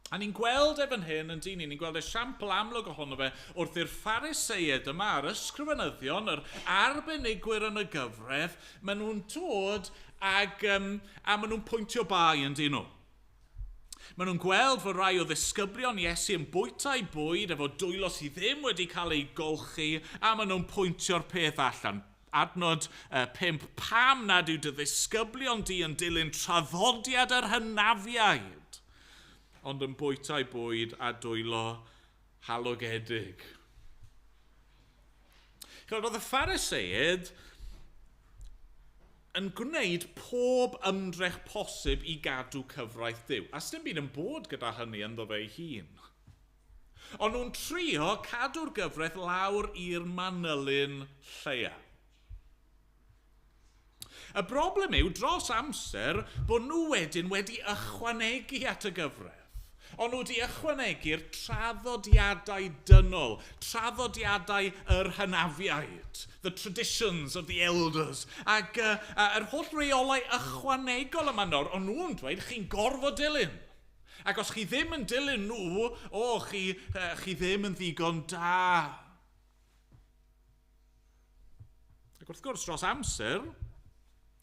A ni'n gweld e fan hyn yn dyn ni, ni'n gweld esiampl amlwg ohono fe wrth i'r Phariseiaid yma, yr ysgrifenyddion, yr arbenigwyr yn y gyfraith, maen nhw'n dod ag, a maen nhw'n pwyntio bai yn dyn nhw. Maen nhw'n gweld fod rai o ddisgyblion Iesu yn bwyta'u bwyd efo dwylo sydd ddim wedi cael ei golchi, a maen nhw'n pwyntio'r peth allan. Adnod 5, pam nad yw dy ddisgyblion di yn dilyn traddodiad yr hynafiaid, ond yn bwyta'u bwyd a dwylo halogedig. Chymod, oedd y Phariseiaid yn gwneud pob ymdrech posib i gadw cyfraith Duw. A sdim byd yn bod gyda hynny ynddo fe ei hun. Ond nhw'n trio cadw'r gyfraith lawr i'r manylyn lleia. Y broblem yw, dros amser, bod nhw wedyn wedi ychwanegu at y gyfraith. Ond nhw wedi ychwanegu'r traddodiadau dynol, traddodiadau yr hynafiaid, the traditions of the elders, ac yr holl reolau ychwanegol yma nawr, ond nhw'n dweud chi'n gorfod dilyn. Ac os chi ddim yn dilyn nhw, o, chi ddim yn ddigon da. Ac wrth gwrs, dros amser,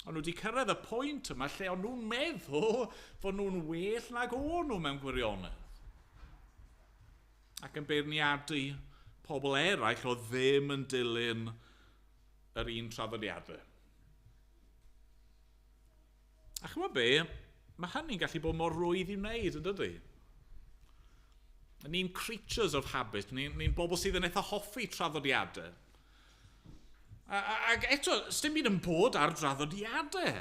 ond nhw wedi cyrraedd y pwynt yma lle o'n nhw'n meddwl fod nhw'n well nag o'n nhw mewn gwirionedd. Ac yn beirniadu pobl eraill o ddim yn dilyn yr un traddodiadau. A chymod be, mae hynny'n gallu bod mor rwydd i wneud, yn dydy? Ni'n creatures of habit, ni'n bobl sydd yn eitha hoffi traddodiadau. Ac eto, sdim byd yn bod ar draddodiadau.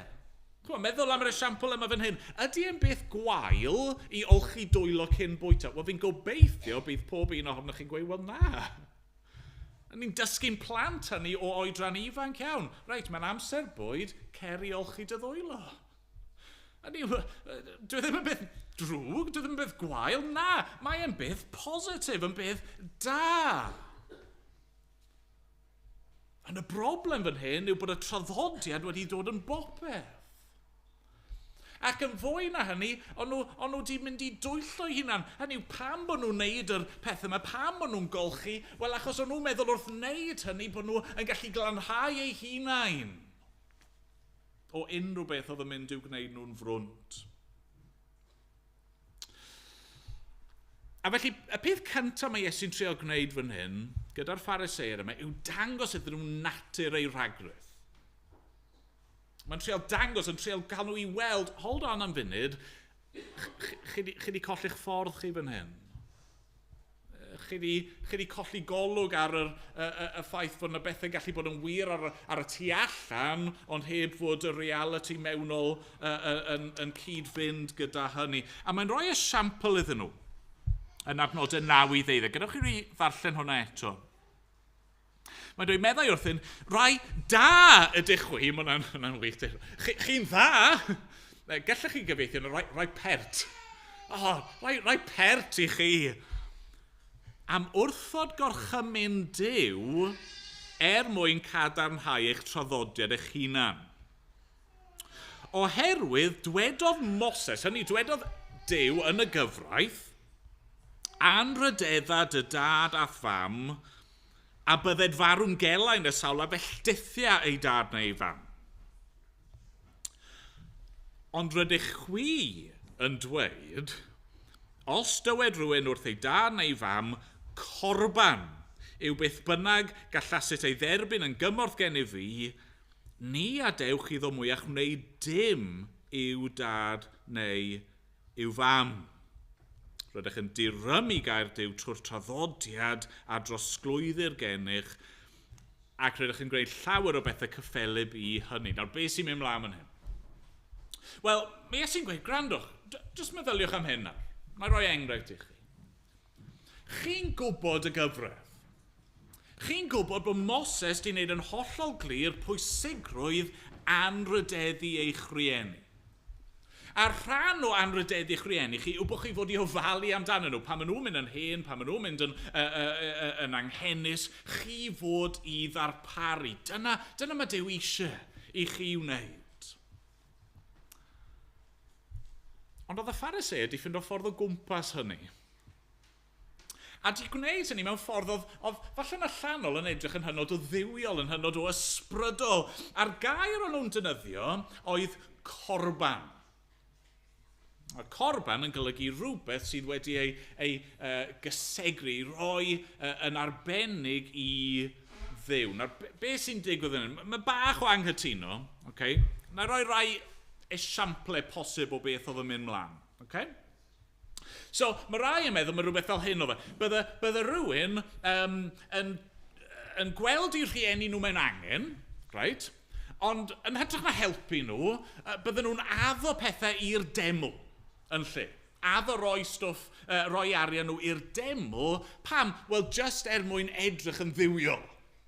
Chymod, meddwl am yr esiampl yma fan hyn. Ydy e'n beth gwael i olchi dwylo cyn bwyta? Wel, fi'n gobeithio bydd pob un ohonoch chi'n gweud, wel na. Ni'n dysgu'n plant hynny o oedran ifanc iawn. Reit, mae'n amser bwyd, cer i olchi dy ddwylo. A ni, dwi ddim yn beth drwg, dwi ddim yn beth gwael, na. Mae e'n beth positif, yn beth da. Ond y broblem fan hyn yw bod y traddodiad wedi dod yn bopeth. Ac yn fwy na hynny, o'n nhw wedi mynd i dwyllo eu hunan. Hynny yw, pam bod nhw'n neud yr peth yma, pam bod nhw'n golchi? Wel, achos o'n nhw'n meddwl wrth wneud hynny bod nhw yn gallu glanhau eu hunain o unrhyw beth oedd yn mynd i'w gwneud nhw'n frwnt. A felly, y peth cyntaf mae Iesu'n trio gwneud fan hyn, gyda'r Phariseaid yma, yw dangos iddyn nhw natur eu rhagrith. Mae'n trio dangos, yn trio gael nhw i weld, hold on am funud, chi di colli'ch ffordd chi fan hyn. Chi di colli golwg ar y ffaith fod yna bethau'n gallu bod yn wir ar y tu allan, ond heb fod y reality mewnol yn cyd-fynd gyda hynny. A mae'n rhoi esiampl iddyn nhw yn adnodau 9 i 12. Gadewch i fi ddarllen hwnna eto. Mae'n dweud, meddai wrthyn, rai da ydych chwi, mae hwnna'n wych. Chi'n dda? Gallech chi gyfieithu yna, rai pert. O, rai pert i chi. Am wrthod gorchymyn Duw er mwyn cadarnhau eich traddodiad eich hunan. Oherwydd dwedodd Moses, hynny dwedodd Duw yn y gyfraith, anrhydedda dy dad a'th fam, a bydded farw'n gelain y sawl a felldithia ei dad neu ei fam. Ond rydych chwi yn dweud, os dywed rhywun wrth ei dad neu fam, corban yw beth bynnag gallasit ei dderbyn yn gymorth gennyf fi, ni adewch iddo mwyach wneud dim i'w dad neu i'w fam. Rydych yn dirymu gair Duw trwy'r traddodiad a drosglwyddir gennych, ac rydych yn gwneud llawer o bethau cyffelyb i hynny. Nawr, beth sy'n mynd mlaen fan hyn? Wel, mae Iesu'n gweud, gwrandwch, jyst meddyliwch am hyn nawr. Mae rhoi enghraifft i chi. Chi'n gwybod y gyfraith. Chi'n gwybod bod Moses di wneud yn hollol glir pwysigrwydd anrhydeddu eich rhieni. A rhan o anrhydeddu'ch rhieni chi yw bod chi fod i ofalu amdanyn nhw. Pan maen nhw'n mynd yn hen, pan maen nhw'n mynd yn anghenus, chi fod i ddarparu. Dyna mae Duw eisiau i chi wneud. Ond oedd y Phariseaid wedi ffindo ffordd o gwmpas hynny. A di gwneud hynny mewn ffordd oedd falle'n allanol yn edrych yn hynod o dduwiol, yn hynod o ysbrydol. A'r gair o'n nhw'n defnyddio oedd corban. A corban yn golygu rhywbeth sydd wedi ei gysegru, roi yn arbennig i Dduw. Nawr, be sy'n digwydd yn hyn? Mae bach o anghytuno, okay? Na roi rai esiample posib o beth oedd yn mynd mlaen. Okay? So, mae rai yn meddwl mae rhywbeth fel hyn o fe. Bydde rhywun yn gweld eu rhieni nhw mewn angen, right? Ond yn hytrach na helpu nhw, bydden nhw'n addo pethau i'r deml yn lle. Addo roi stwff, roi arian nhw i'r deml. Pam? Wel, just er mwyn edrych yn dduwiol.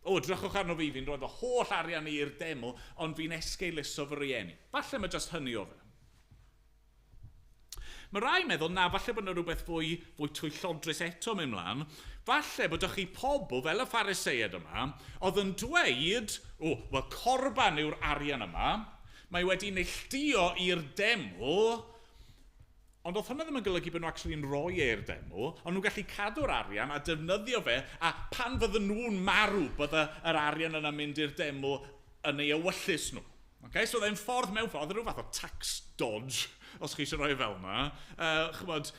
O, drychwch arno fi, fi'n rhoi fy holl arian i'r deml, ond fi'n esgeuluso fy rhieni. Falle mae just hynny o fe. Mae rai meddwl, na, falle bod yna rhywbeth fwy twyllodrus eto mynd mlaen. Falle bod chi pobl fel y Phariseaid yma, oedd yn dweud, o, wel, corban yw'r arian yma, mae wedi neilltuo i'r deml, ond oedd hwnna ddim yn golygu bod nhw actually'n rhoi e'r deml, ond nhw'n gallu cadw'r arian a defnyddio fe, a pan fydden nhw'n marw, bydde yr arian yna'n mynd i'r deml yn ei ewyllys nhw. Okay? So oedd e'n ffordd mewn ffordd, rhyw fath o tax dodge, os chi eisiau rhoi fel yna, chymod,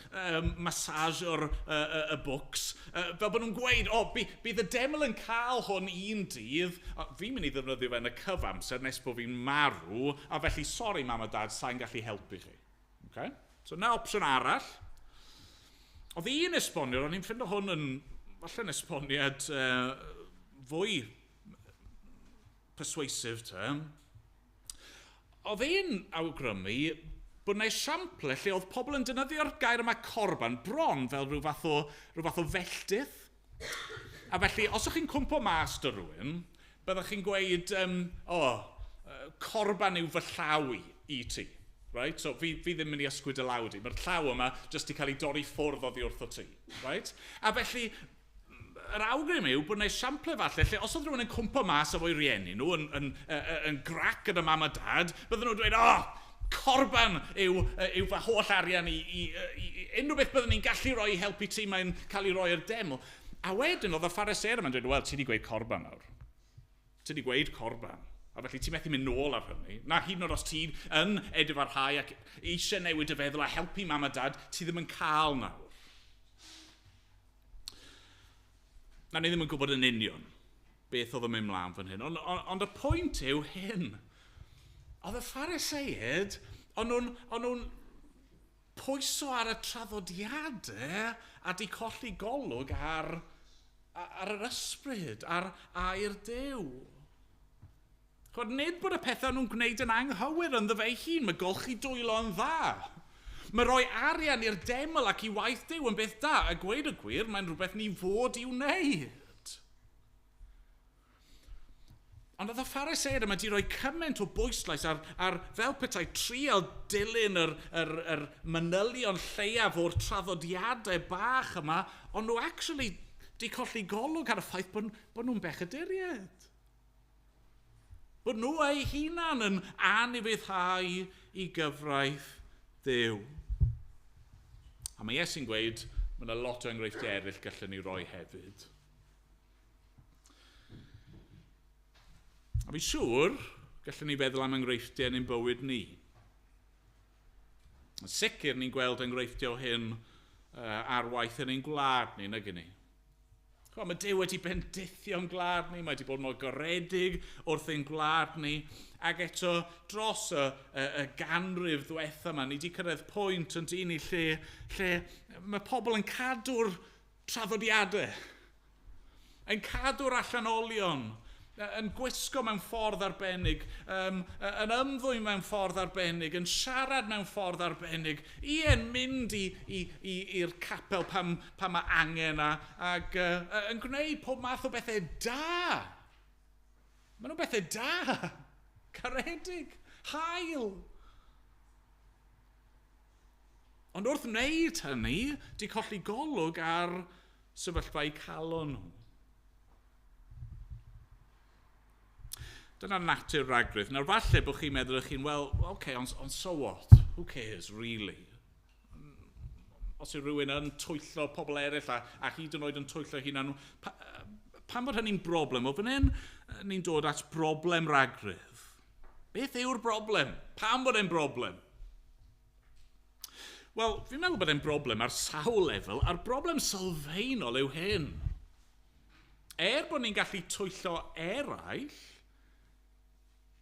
massage o'r y books, fel bod nhw'n gweud, o, bydd y deml yn cael hwn un dydd, fi'n mynd i ddefnyddio fe yn y cyfamser nes bod fi'n marw, a felly, sori mam a dad, sa'n gallu helpu chi. Okay? So, na opsiwn arall. Oedd un esboniwr, o'n i'n ffindo hwn yn, falle'n esboniad fwy persuasive te. Oedd un awgrymu bod yna esiample lle oedd pobl yn defnyddio'r gair yma corban bron fel rhyw fath o felltith. A felly, os ydych chi'n cwmpo mas dy rhywun, byddwch chi'n gweud, corban yw fy llaw i ti. Right? So fi ddim yn mynd i ysgwyd y law di. Mae'r llaw yma jyst i cael ei dorri ffwrdd oddi wrtho ti. Right? A felly, yr awgrym yw bod yna esiample falle lle os oedd rhywun yn cwmpo mas efo'i rieni nhw, yn grac gyda mam a dad, bydden nhw'n dweud, o, corban yw fy holl arian i unrhyw beth byddwn ni'n gallu rhoi i helpu ti, mae'n cael ei roi i'r deml. A wedyn oedd y Phariseaid yma'n dweud, wel, ti wedi gweud corban nawr. Ti wedi gweud corban. A felly ti'n methu mynd nôl ar hynny. Na, hyd yn oed os ti yn edifarhau ac eisiau newid y feddwl a helpu mam a dad, ti ddim yn cael nawr. Na, ni ddim yn gwybod yn union beth oedd yn mynd mlaen fan hyn. Ond y pwynt yw hyn. Oedd y Phariseaid, o'n nhw'n pwyso ar y traddodiadau a di colli golwg ar yr ysbryd, ar air Duw. Chod, nid bod y pethau nhw'n gwneud yn anghywir ynddo fe ei hun, mae golchi dwylo yn dda. Mae rhoi arian i'r deml ac i waith Duw yn beth da, a gweud y gwir, mae'n rhywbeth ni fod i'w wneud. Ond oedd y Phariseaid yma wedi rhoi cymaint o bwyslais ar fel petai trial dilyn yr manylion lleiaf o'r traddodiadau bach yma, ond nhw actually di colli golwg ar y ffaith bod nhw'n bechaduriaid. Bod nhw eu hunan yn anufuddhau i gyfraith Dduw. A mae Iesu'n gweud, mae yna lot o enghreifftiau eraill gallwn ni roi hefyd. A fi'n siŵr, gallwn ni feddwl am enghreifftiau yn ein bywyd ni. Yn sicr ni'n gweld enghreifftiau o hyn ar waith yn ein gwlad ni, nag 'yn ni? Mae Duw wedi bendithio'n gwlad ni, mae wedi bod mor garedig wrth ein gwlad ni, ac eto dros y ganrif ddwetha yma, ni wedi cyrraedd pwynt yn dyn ni lle mae pobl yn cadw'r traddodiadau, yn cadw'r allanolion, yn gwisgo mewn ffordd arbennig, yn ymddwyn mewn ffordd arbennig, yn siarad mewn ffordd arbennig, yn mynd i'r capel pan mae angen ac yn gwneud pob math o bethau da. Maen nhw'n bethau da, caredig, hael. Ond wrth wneud hynny, di colli golwg ar sefyllfa eu calon nhw. Dyna natur ragrudd. Nawr falle bod chi'n meddwl eich hun, well, okay, ond so what? Who cares, really? Os yw rhywun yn twyllo pobl eraill a hyd yn oed yn twyllo hunan, pam bod hynny'n broblem? O fan hyn, ni'n dod at broblem ragrudd. Beth yw'r broblem? Pam bod e'n broblem? Wel, fi'n meddwl bod e'n broblem ar sawl lefel, a'r broblem sylfaenol yw hyn. Er bod ni'n gallu twyllo eraill,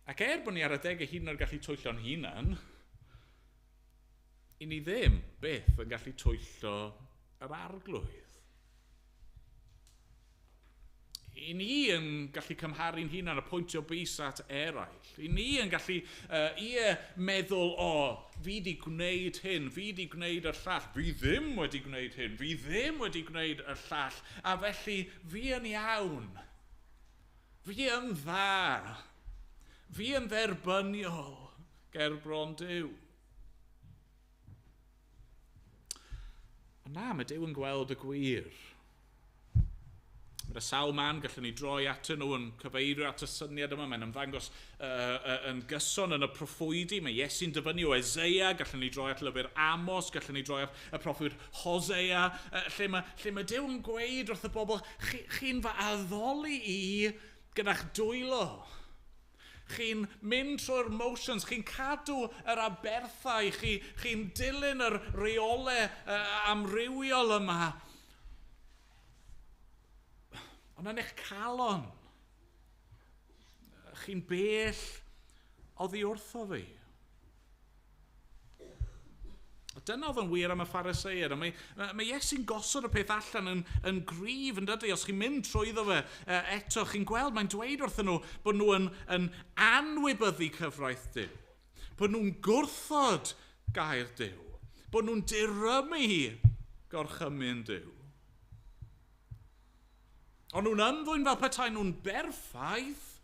ac er bod ni ar adegau hyd yn oed gallu twyllo'n hunan, i ni ddim byth yn gallu twyllo yr Arglwydd. I ni yn gallu cymharu'n hunan a pwyntio bys at eraill. I ni yn gallu meddwl, o, fi di gwneud hyn, fi di gwneud y llall, fi ddim wedi gwneud hyn, fi ddim wedi gwneud y llall, a felly fi yn iawn, fi yn dda, fi yn dderbyniol ger bron Duw. Ond na, mae Duw yn gweld y gwir. Mae sawl man gallwn ni droi atyn nhw yn cyfeirio at y syniad yma. Mae'n ymddangos yn gyson yn y proffwydi. Mae Iesu'n dyfynnu o Eseia, gallwn ni droi at lyfr Amos, gallwn ni droi at y proffwyd Hosea, lle mae Duw yn gweud wrth y bobl, chi'n fy addoli i gyda'ch dwylo. Chi'n mynd trwy'r motions, chi'n cadw yr aberthau, chi'n dilyn yr reolau amrywiol yma. Ond yn eich calon, chi'n bell oddi wrtho fi. A dyna oedd yn wir am y Phariseaid. A mae Iesu'n gosod y peth allan yn gryf, yn dydy. Os chi'n mynd trwyddo fe eto, chi'n gweld, mae'n dweud wrthyn nhw bod nhw yn anwybyddu cyfraith Duw. Bod nhw'n gwrthod gair Duw. Bod nhw'n dirymu gorchymyn Duw. Ond nhw'n ymddwyn fel petai nhw'n berffaith,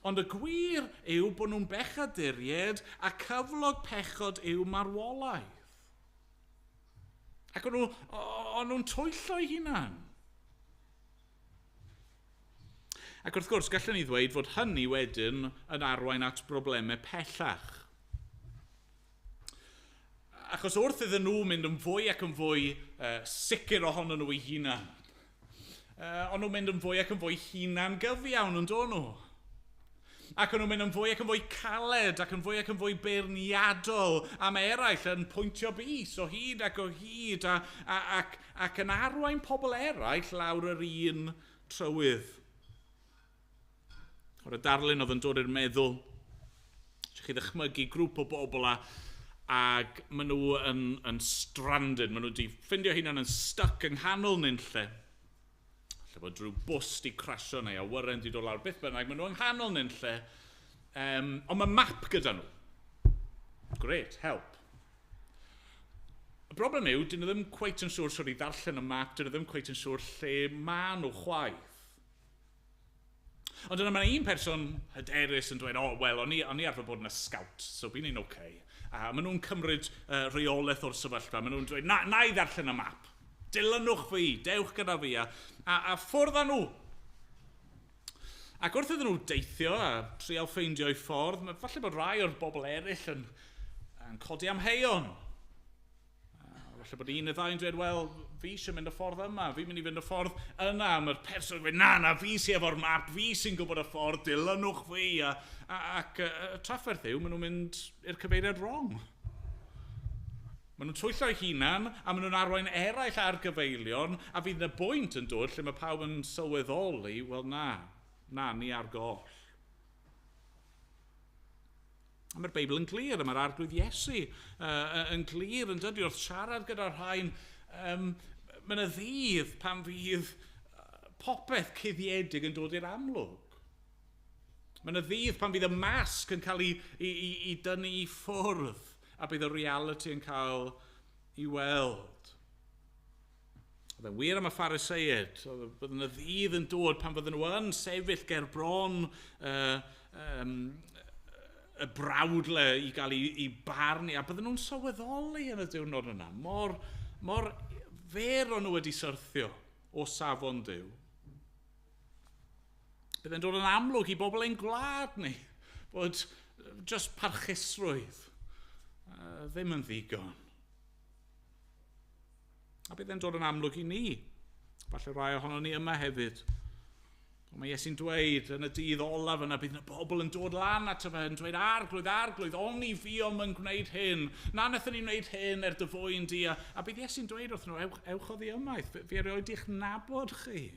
ond y gwir yw bod nhw'n bechaduriaid a cyflog pechod yw marwolaeth. Ac o'n nhw'n twyllo eu hunan. Ac wrth gwrs, gallwn ni ddweud fod hynny wedyn yn arwain at broblemau pellach. Achos wrth iddyn nhw mynd yn fwy ac yn fwy sicr ohonyn nhw eu hunan, o'n nhw'n mynd yn fwy ac yn fwy hunan gyfiawn yn dod nhw. Ac o'n nhw'n mynd yn fwy ac yn fwy caled ac yn fwy ac yn fwy beirniadol am eraill yn pwyntio bys o hyd ac o hyd ac yn arwain pobl eraill lawr yr un trywydd. O'r darlun oedd yn dod i'r meddwl, eisiau chi ddychmygu grŵp o bobl ac maen nhw yn stranded, maen nhw wedi ffindio hunan yn stuck yng nghanol nunlle. Lle bod rhyw bws di crasio neu awyren di dod lawr, beth bynnag, maen nhw yng nghanol nunlle. Ond mae map gyda nhw. Great, help. Y broblem yw, dyn nhw ddim cweit yn siŵr sut i ddarllen y map, dyn nhw ddim cweit yn siŵr lle maen nhw chwaith. Ond yna mae un person hyderus yn dweud, oh, wel, o'n i arfer bod yn y scout, so fi'n un okay. A maen nhw'n cymryd rheolaeth o'r sefyllfa, maen nhw'n dweud, na i ddarllen y map. Dilynwch fi, dewch gyda fi, a ffwrdd â nhw. Ac wrth iddyn nhw deithio a trial ffeindio'u ffordd, mae falle bod rai o'r bobl eraill yn codi amheuon. Falle bod un neu ddau yn dweud, wel, fi eisiau mynd y ffordd yma, fi'n mynd i fynd y ffordd yna. Mae'r person yn dweud, na, fi sydd efo'r map, fi sy'n gwybod y ffordd, dilynwch fi. Ac trafferth yw, maen nhw'n mynd i'r cyfeiriad wrong. Maen nhw'n twyllo eu hunan, a maen nhw'n arwain eraill ar gyfeilion, a fydd yna bwynt yn dod lle mae pawb yn sylweddoli, wel na, ni ar goll. A mae'r Beibl yn glir, a mae'r Arglwydd Iesu yn glir yn dydy wrth siarad gyda'r rhain. Mae yna ddydd pan fydd popeth cuddiedig yn dod i'r amlwg. Mae yna ddydd pan fydd y masg yn cael ei dynnu i ffwrdd a bydd y reality yn cael ei weld. Oedd e'n wir am y Phariseaid. Bydd yna ddydd yn dod pan fydden nhw yn sefyll ger bron y brawdle i gael ei barnu, a bydden nhw'n sylweddoli yn y diwrnod yna. Mor, mor fer o'n nhw wedi syrthio o safon Duw. Bydd dod yn amlwg i bobl ein gwlad ni bod just parchusrwydd ddim yn ddigon. A bydd e'n dod yn amlwg i ni. Falle rai ohono ni yma hefyd. Ond mae Iesu'n dweud yn y dydd olaf yna, bydd yna bobl yn dod lan ato fe yn dweud, arglwydd, arglwydd, oni fuom yn gwneud hyn. Na wnaethon ni wneud hyn er dy fwyn di. A, a bydd Iesu'n dweud wrth nhw, ewch, ewch oddi ymaith, fi, fi erioed i'ch nabod chi.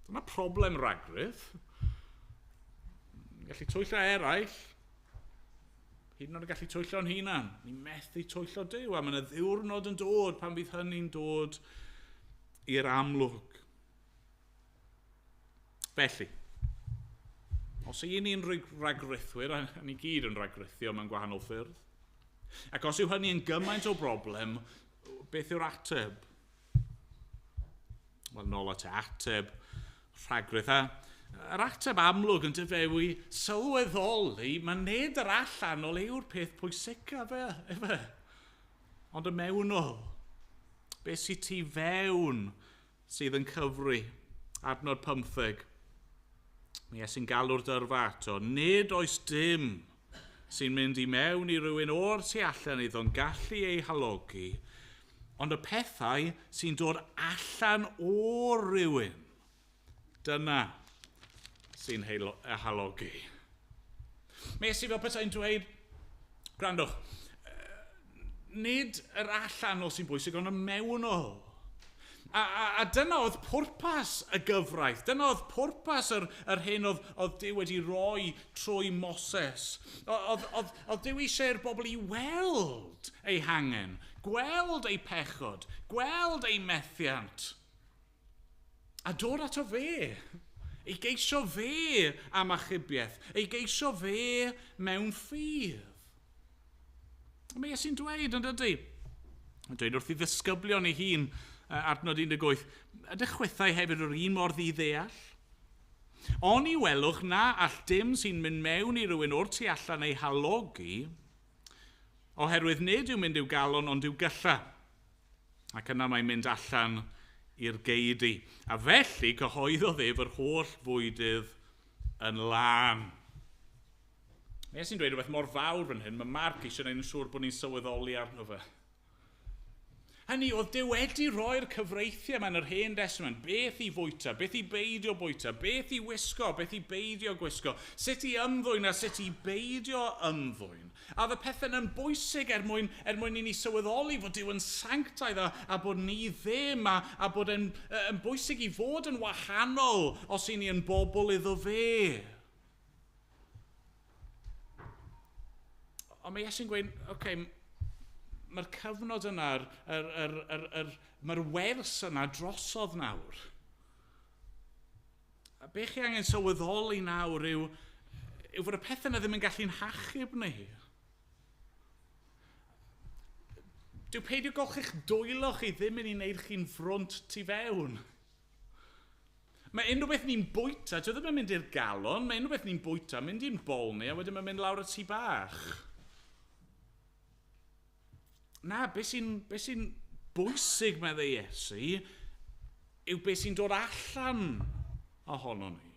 Dyna problem ragrydd. Gallu twyllo eraill, hyd yn oed yn gallu twyllo'n hunan. Ni methu twyllo Duw, a mae yna ddiwrnod yn dod pan fydd hynny'n dod i'r amlwg. Felly, os y ni'n rhagrithwyr, a ni gyd yn rhagrithio mewn gwahanol ffyrdd, ac os yw hynny yn gymaint o broblem, beth yw'r ateb? Wel, nôl at y ateb rhagrith. A yr ateb amlwg yn dyfewi sylweddoli, mae nid yr allanol yw'r peth pwysica fe, efe. Ond y mewnol. Beth sydd tu fewn sydd yn cyfri? Adnod 15. Mae Iesu'n galw'r dyrfa ato. Nid oes dim sy'n mynd i mewn i rywun o'r tu allan iddo'n gallu ei halogi, ond y pethau sy'n dod allan o rywun, dyna sy'n halogi. Mae Iesu fel petai'n dweud, gwrandwch, nid yr allanol sy'n bwysig, ond y mewnol. A, a, a dyna oedd pwrpas y gyfraith. Dyna oedd pwrpas yr, yr hyn oedd, oedd Duw wedi roi trwy Moses. Oedd, oedd, oedd Duw eisiau'r bobl i weld eu hangen, gweld eu pechod, gweld eu methiant. A dod ato fe. Ei geisio fe am achubiaeth. Ei geisio fe mewn ffydd. Mae Iesu'n dweud, yn dydy? Yn dweud wrth i ddisgyblion ei hun, adnod 18, ydych chwithau hefyd o'r un mor ddi-ddeall? Oni welwch na all dim sy'n mynd mewn i rywun o'r tu allan ei halogi, oherwydd nid yw'n mynd i'w galon ond i'w gylla. Ac yna mae'n mynd allan i'r geidi. A felly cyhoeddodd ef yr holl fwydydd yn lân. Mae Iesu'n dweud rhywbeth mor fawr fan hyn, mae Mark eisiau gwneud yn siŵr bod ni'n sylweddoli arno fe. Hynny, oedd Duw wedi roi'r cyfreithiau yma yn yr Hen Testament, beth i fwyta, beth i beidio bwyta, beth i wisgo, beth i beidio gwisgo, sut i ymddwyn a sut i beidio ymddwyn. A oedd y pethau yn bwysig er mwyn, er mwyn i ni sylweddoli fod Duw yn sanctaidd a, a bod ni ddim, a, a bod yn, yn bwysig i fod yn wahanol os i ni yn bobl iddo fe. Ond mae Iesu'n gweud, oce, okay, mae'r cyfnod yna, yr, yr, yr, yr, yr, mae'r wers yna drosodd nawr. A be chi angen sylweddoli nawr yw, yw fod y pethau yna ddim yn gallu'n hachub ni. Dyw peidio golchi'ch dwylo chi ddim yn ei wneud chi'n frwnt tu fewn. Mae unrhyw beth ni'n bwyta, dyw e ddim yn mynd i'r galon, mae unrhyw beth ni'n bwyta, mynd i'n bol ni, a wedyn mae'n mynd lawr y tŷ bach. Na, beth sy'n be sy bwysig, meddai Iesu, yw beth sy'n dod allan ohono ni.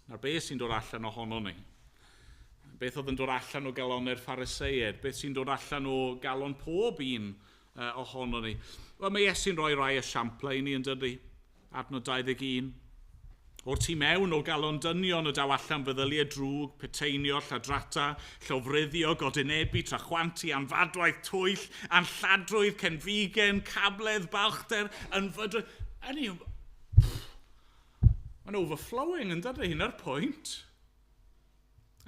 Nawr, beth sy'n dod allan ohono ni? Beth oedd yn dod allan o galonau'r Phariseiaid? Beth sy'n dod allan o galon pob un ohono ni? Wel, mae Iesu'n rhoi rai esiamplau i ni yn dydy. Adnod 21. O'r tu mewn o galon dynion y daw allan feddyliau drwg, peteinio, lladrata, llofruddio, godinebu, trachwantu, anfadwaith, twyll, anlladrwydd, cenfigen, cabledd, balchder, ynfydrwydd. Hynny yw, mae'n overflowing yn dydy, hynna'r pwynt.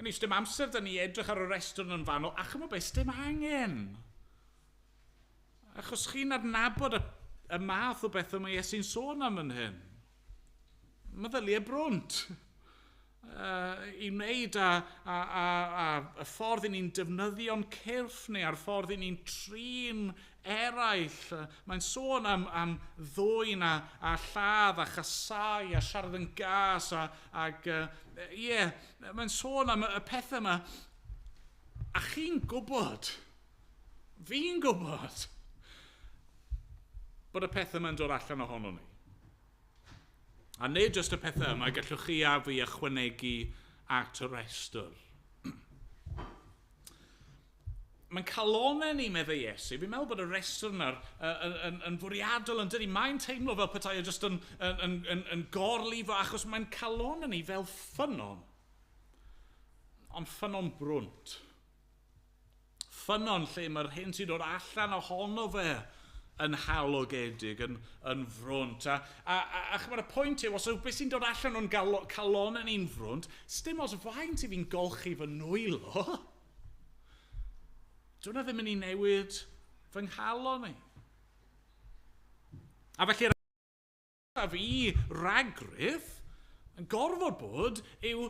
Hynny yw, dim amser da ni edrych ar y restr yn fanol, a chymod beth, dim angen. Achos chi'n adnabod y, y math o bethau mae Iesu'n sôn am yn hyn. Meddyliau brwnt. I wneud â y ffordd i ni'n defnyddio'n cyrff ni a'r ffordd i ni'n trin eraill. Mae'n sôn am ddwyn a lladd a chasau a siarad yn gas ac ie, mae'n sôn am y pethau yma. A chi'n gwybod, fi'n gwybod, bod y pethau yma'n dod allan ohono ni. A nid jyst y pethau yma, gallwch chi a fi ychwanegu at y rhestr. Mae'n calonau ni, meddai Iesu. Fi'n meddwl bod y rhestr yna yn fwriadol yn dydi. Mae'n teimlo fel petai o jyst yn gorlifo, achos mae'n calonau ni fel ffynnon. Ond ffynnon brwnt. Ffynnon lle mae'r hyn sy'n dod allan ohono fe yn halogedig, yn frwnt. A chymod, y pwynt yw, os yw beth sy'n dod allan o'n calonau ni'n frwnt, sdim os faint i fi'n golchi fy nwylo. Dyna ddim yn ei newid fy nghalon i. A felly, a fi ragrudd yn gorfod bod yw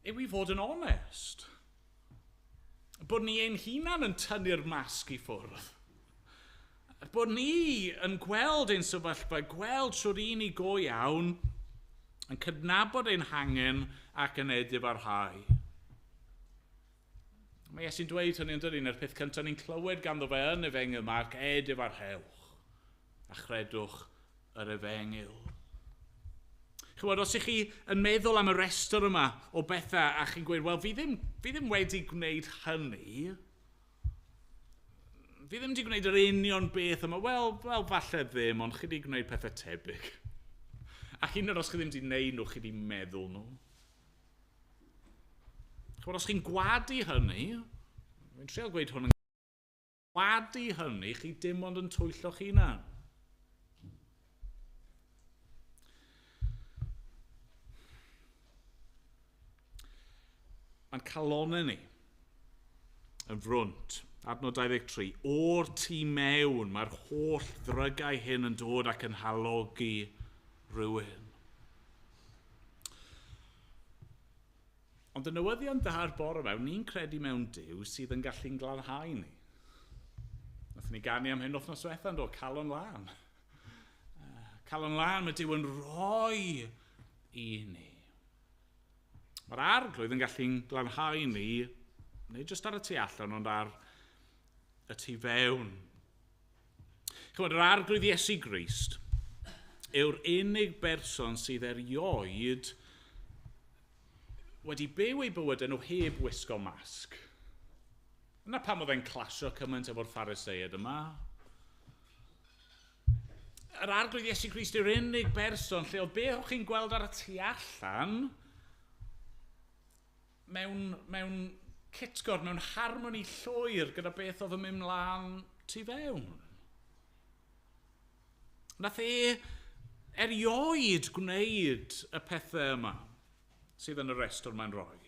i fod yn onest. Bod ni ein hunan yn tynnu'r masg i ffwrdd. Bod ni yn gweld ein sefyllfa, gweld siwr i ni go iawn, yn cydnabod ein hangen ac yn edifarhau. Mae Iesu'n dweud hynny yn dydi, na'r peth cyntaf ni'n clywed ganddo fe yn Efengyl Marc, edifarhewch a chredwch yr Efengyl. Chymod, os ych chi yn meddwl am y rhestr yma o bethau a chi'n gweud, wel, fi ddim wedi gwneud hynny, fi ddim wedi gwneud yr union beth yma, wel, falle ddim, ond chi wedi gwneud pethau tebyg. Ac hyd yn oed os chi ddim wedi gwneud nhw, chi wedi meddwl nhw. Chymod, os chi'n gwadu hynny, fi'n treial gweud hwn yn gwadu hynny, chi dim ond yn twyllo'ch hunan. Mae'n calonau ni yn frwnt. Adnod 23. O'r tu mewn, mae'r holl ddrygau hyn yn dod ac yn halogi rhywun. Ond y newyddion da'r bore mewn, ni'n credu mewn Duw sydd yn gallu'n glanhau ni. Nathon ni ganu am hyn wythnos diwetha, yn do, calon lân. Calon lân, mae Duw yn rhoi i ni. Mae'r arglwydd yn gallu'n glanhau ni, nid jyst ar y tu allan, ond ar y tu fewn. Chymod, yr arglwydd Iesu Grist yw'r unig berson sydd erioed wedi byw ei bywyd nhw heb wisgo masg. Yna pam oedd e'n clasio cymaint efo'r Phariseaid yma. Yr arglwydd Iesu Grist yw'r unig berson lle oedd beth o'ch chi'n gweld ar y tu allan mewn cytgord, mewn harmoni llwyr gyda beth oedd yn mynd mlaen tu fewn. Nath e erioed gwneud y pethau yma sydd yn y rhestr mae'n rhoi.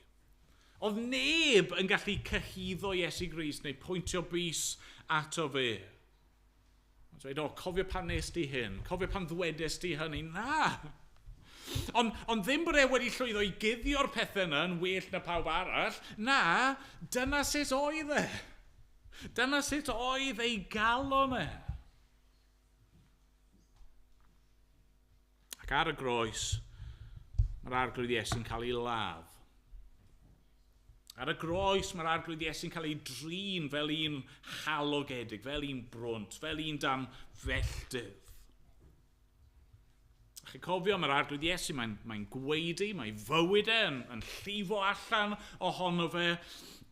Oedd neb yn gallu cyhuddo Iesu Grist neu pwyntio bys ato fe. Mae'n dweud, o, cofio pan nes di hyn, cofio pan ddwedes di hynny. Na! Ond ddim bod e wedi llwyddo i guddio'r pethau yna yn well na pawb arall. Na, dyna sut oedd e. Dyna sut oedd ei galon e. Ac ar y groes, mae'r arglwydd Iesu'n cael ei ladd. Ar y groes, mae'r arglwydd Iesu'n cael ei drin fel un halogedig, fel un brwnt, fel un dan felltith. A chi'n cofio, mae'r arglwydd Iesu, mae'n gwaedu, mae fywyd e yn llifo allan ohono fe.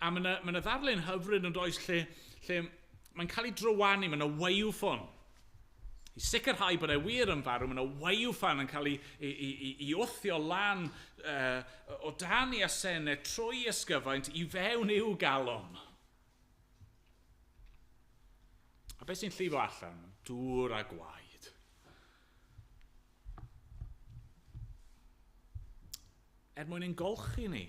A mae yna ddarlun hyfryd yn does lle mae'n cael ei drywanu, mae yna waywffon. I sicrhau bod e wir yn farw, mae yna waywffan yn cael ei wthio lan o dan ei asennau trwy ysgyfaint i fewn i'w galon. A beth sy'n llifo allan? Dŵr a gwaed. Er mwyn ein golchi ni.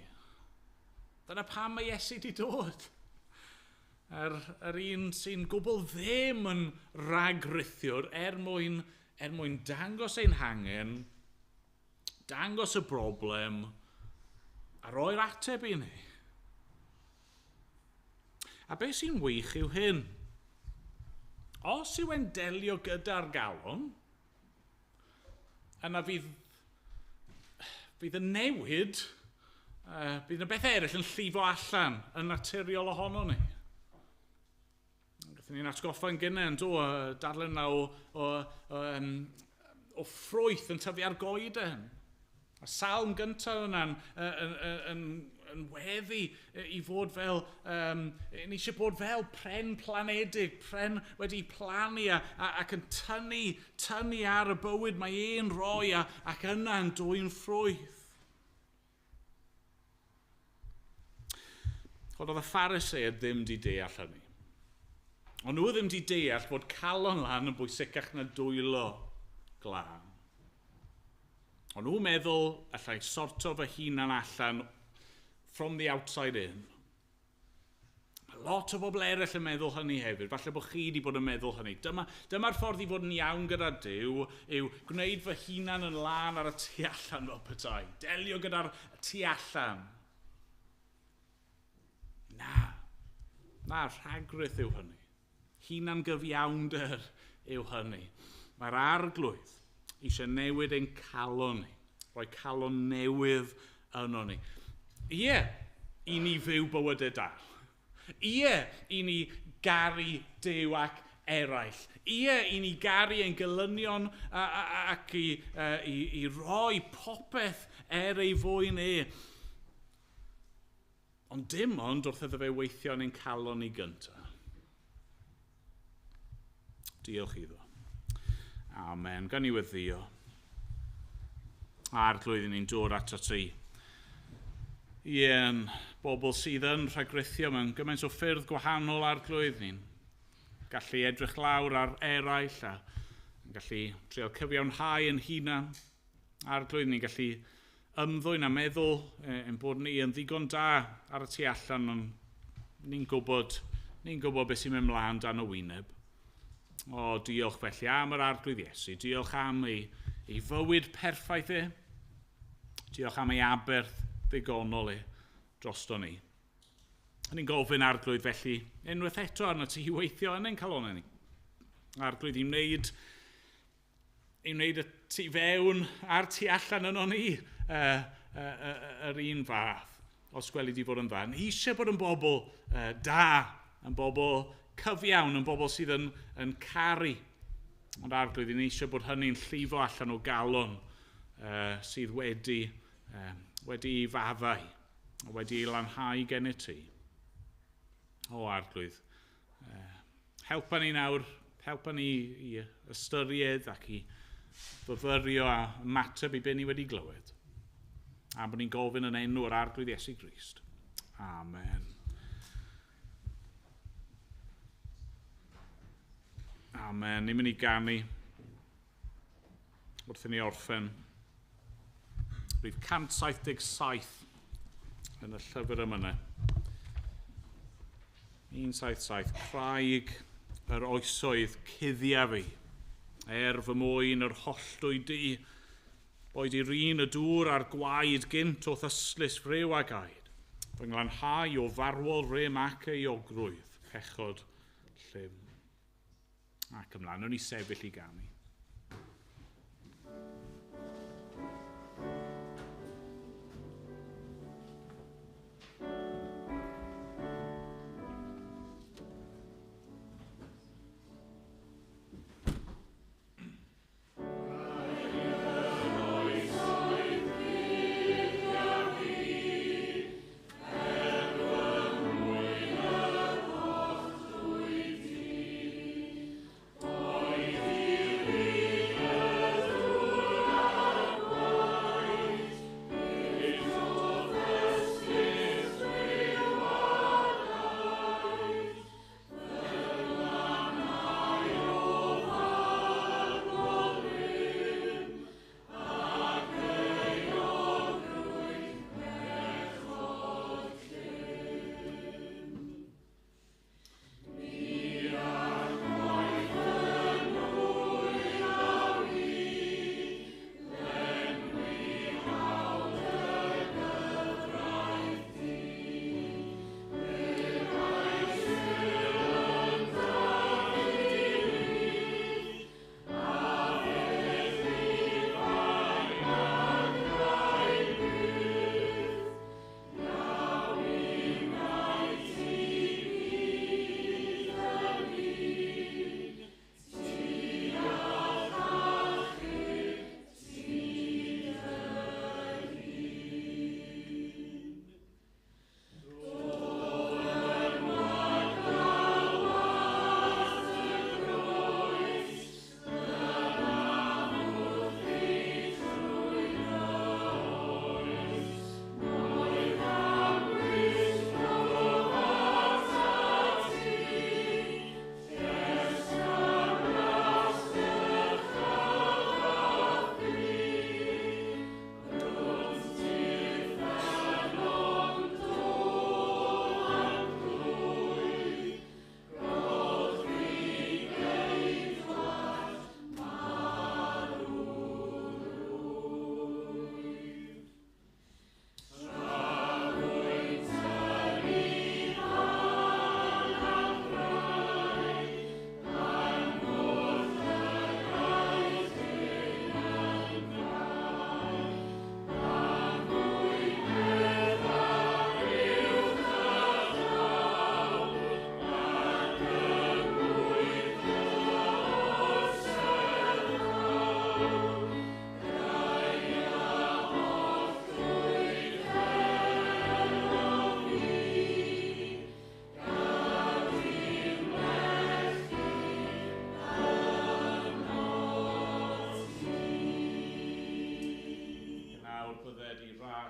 Dyna pam mae Iesu wedi dod. Yr un sy'n gwbl ddim yn ragrithiwr er mwyn dangos ein hangen, dangos y broblem, A roi'r ateb i ni. A beth sy'n wych yw hyn. Os yw e'n delio gyda'r galon, yna fydd y newid, bydd y beth eraill yn llifo allan yn naturiol ohono ni. Gathon ni'n atgoffa yn gynnau yn do, darllen yna o ffrwyth yn tyfu ar goeden. A salm gyntaf yna'n yn weddi i fod fel, ni eisiau bod fel pren planedig, pren wedi plannu ac yn tynnu ar y bywyd mae e'n rhoi ac yna'n dwyn ffrwyth. Ond oedd y Phariseaid ddim di deall hynny. Ond nhw ddim di deall bod calon lan yn bwysicach na dwylo glân. Ond nhw'n meddwl allai sorto fy hunan allan from the outside in. Mae lot o bobl eraill yn meddwl hynny hefyd. Falle bod chi wedi bod yn meddwl hynny. Dyma'r ffordd i fod yn iawn gyda Duw yw gwneud fy hunan yn lân ar y tu allan fel petai. Delio gyda'r tu allan. Na, rhagrith yw hynny. Hunan gyfiawnder yw hynny. Mae'r Arglwydd eisiau newid ein calon ni. Rhoi calon newydd yno ni. Ie, i ni fyw bywydau da. Ie, i ni garu Duw ac eraill. Ie, i ni garu ein gelynion ac i roi popeth er ei fwyn e. Ond dim ond wrth iddo fe weithio yn ein calon ni gyntaf. Diolch iddo. Amen. Gan i weddio. Arglwydd, ni'n dod ato ti. Ie, bobl sydd yn rhagrithiau mewn gymaint o ffyrdd gwahanol, Arglwydd, ni'n gallu edrych lawr ar eraill a gallu trio cyfiawnhau yn hunan. Arglwydd, ni'n gallu ymddwyn a meddwl ein bod ni yn ddigon da ar y tu allan, ond ni'n gwybod beth sy'n mynd mlaen dan y wyneb. O, diolch felly am yr Arglwydd Iesu. Diolch am ei fywyd perffaith e. Diolch am ei aberth ddigonol e drosto ni. A ni'n gofyn Arglwydd felly unwaith eto arno ti i weithio yn ein calonnau ni. Arglwydd i wneud y tu fewn a'r tu allan yno ni yr un fath, os gweli di fod yn dda. Ni eisiau bod yn bobl da, yn bobl cyfiawn, yn bobl sydd yn caru. Ond Arglwydd, ni eisiau bod hynny'n llifo allan o galon sydd wedi ei faddau, wedi ei lanhau gennyt ti. O Arglwydd, helpa ni nawr, helpa ni i ystyried ac i fyfyrio a ymateb i be ni wedi glywed. A bod ni'n gofyn yn enw yr Arglwydd Iesu Grist. Amen. Amen. Ni'n mynd i ganu wrth i ni orffen. Rhif 177 yn y llyfr yma. 177. Craig yr oesoedd cuddia fi, er fy mwyn yr holltwy di, boed i'r un y dŵr a'r gwaed gynt o'th ystlys friw a gaed, fy nglanhau o farwol rym ac euogrwydd, pechod llym. Ac ymlaen, o'n i sefyll i ganu. Oed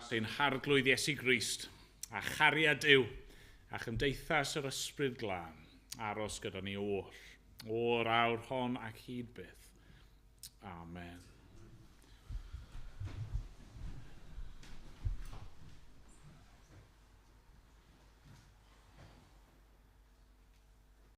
Gras ein harglwydd Iesu Grist a chariad Duw a chymdeithas yr ysbryd glân aros gyda ni oll, o'r awr hon ac hyd byth. Amen.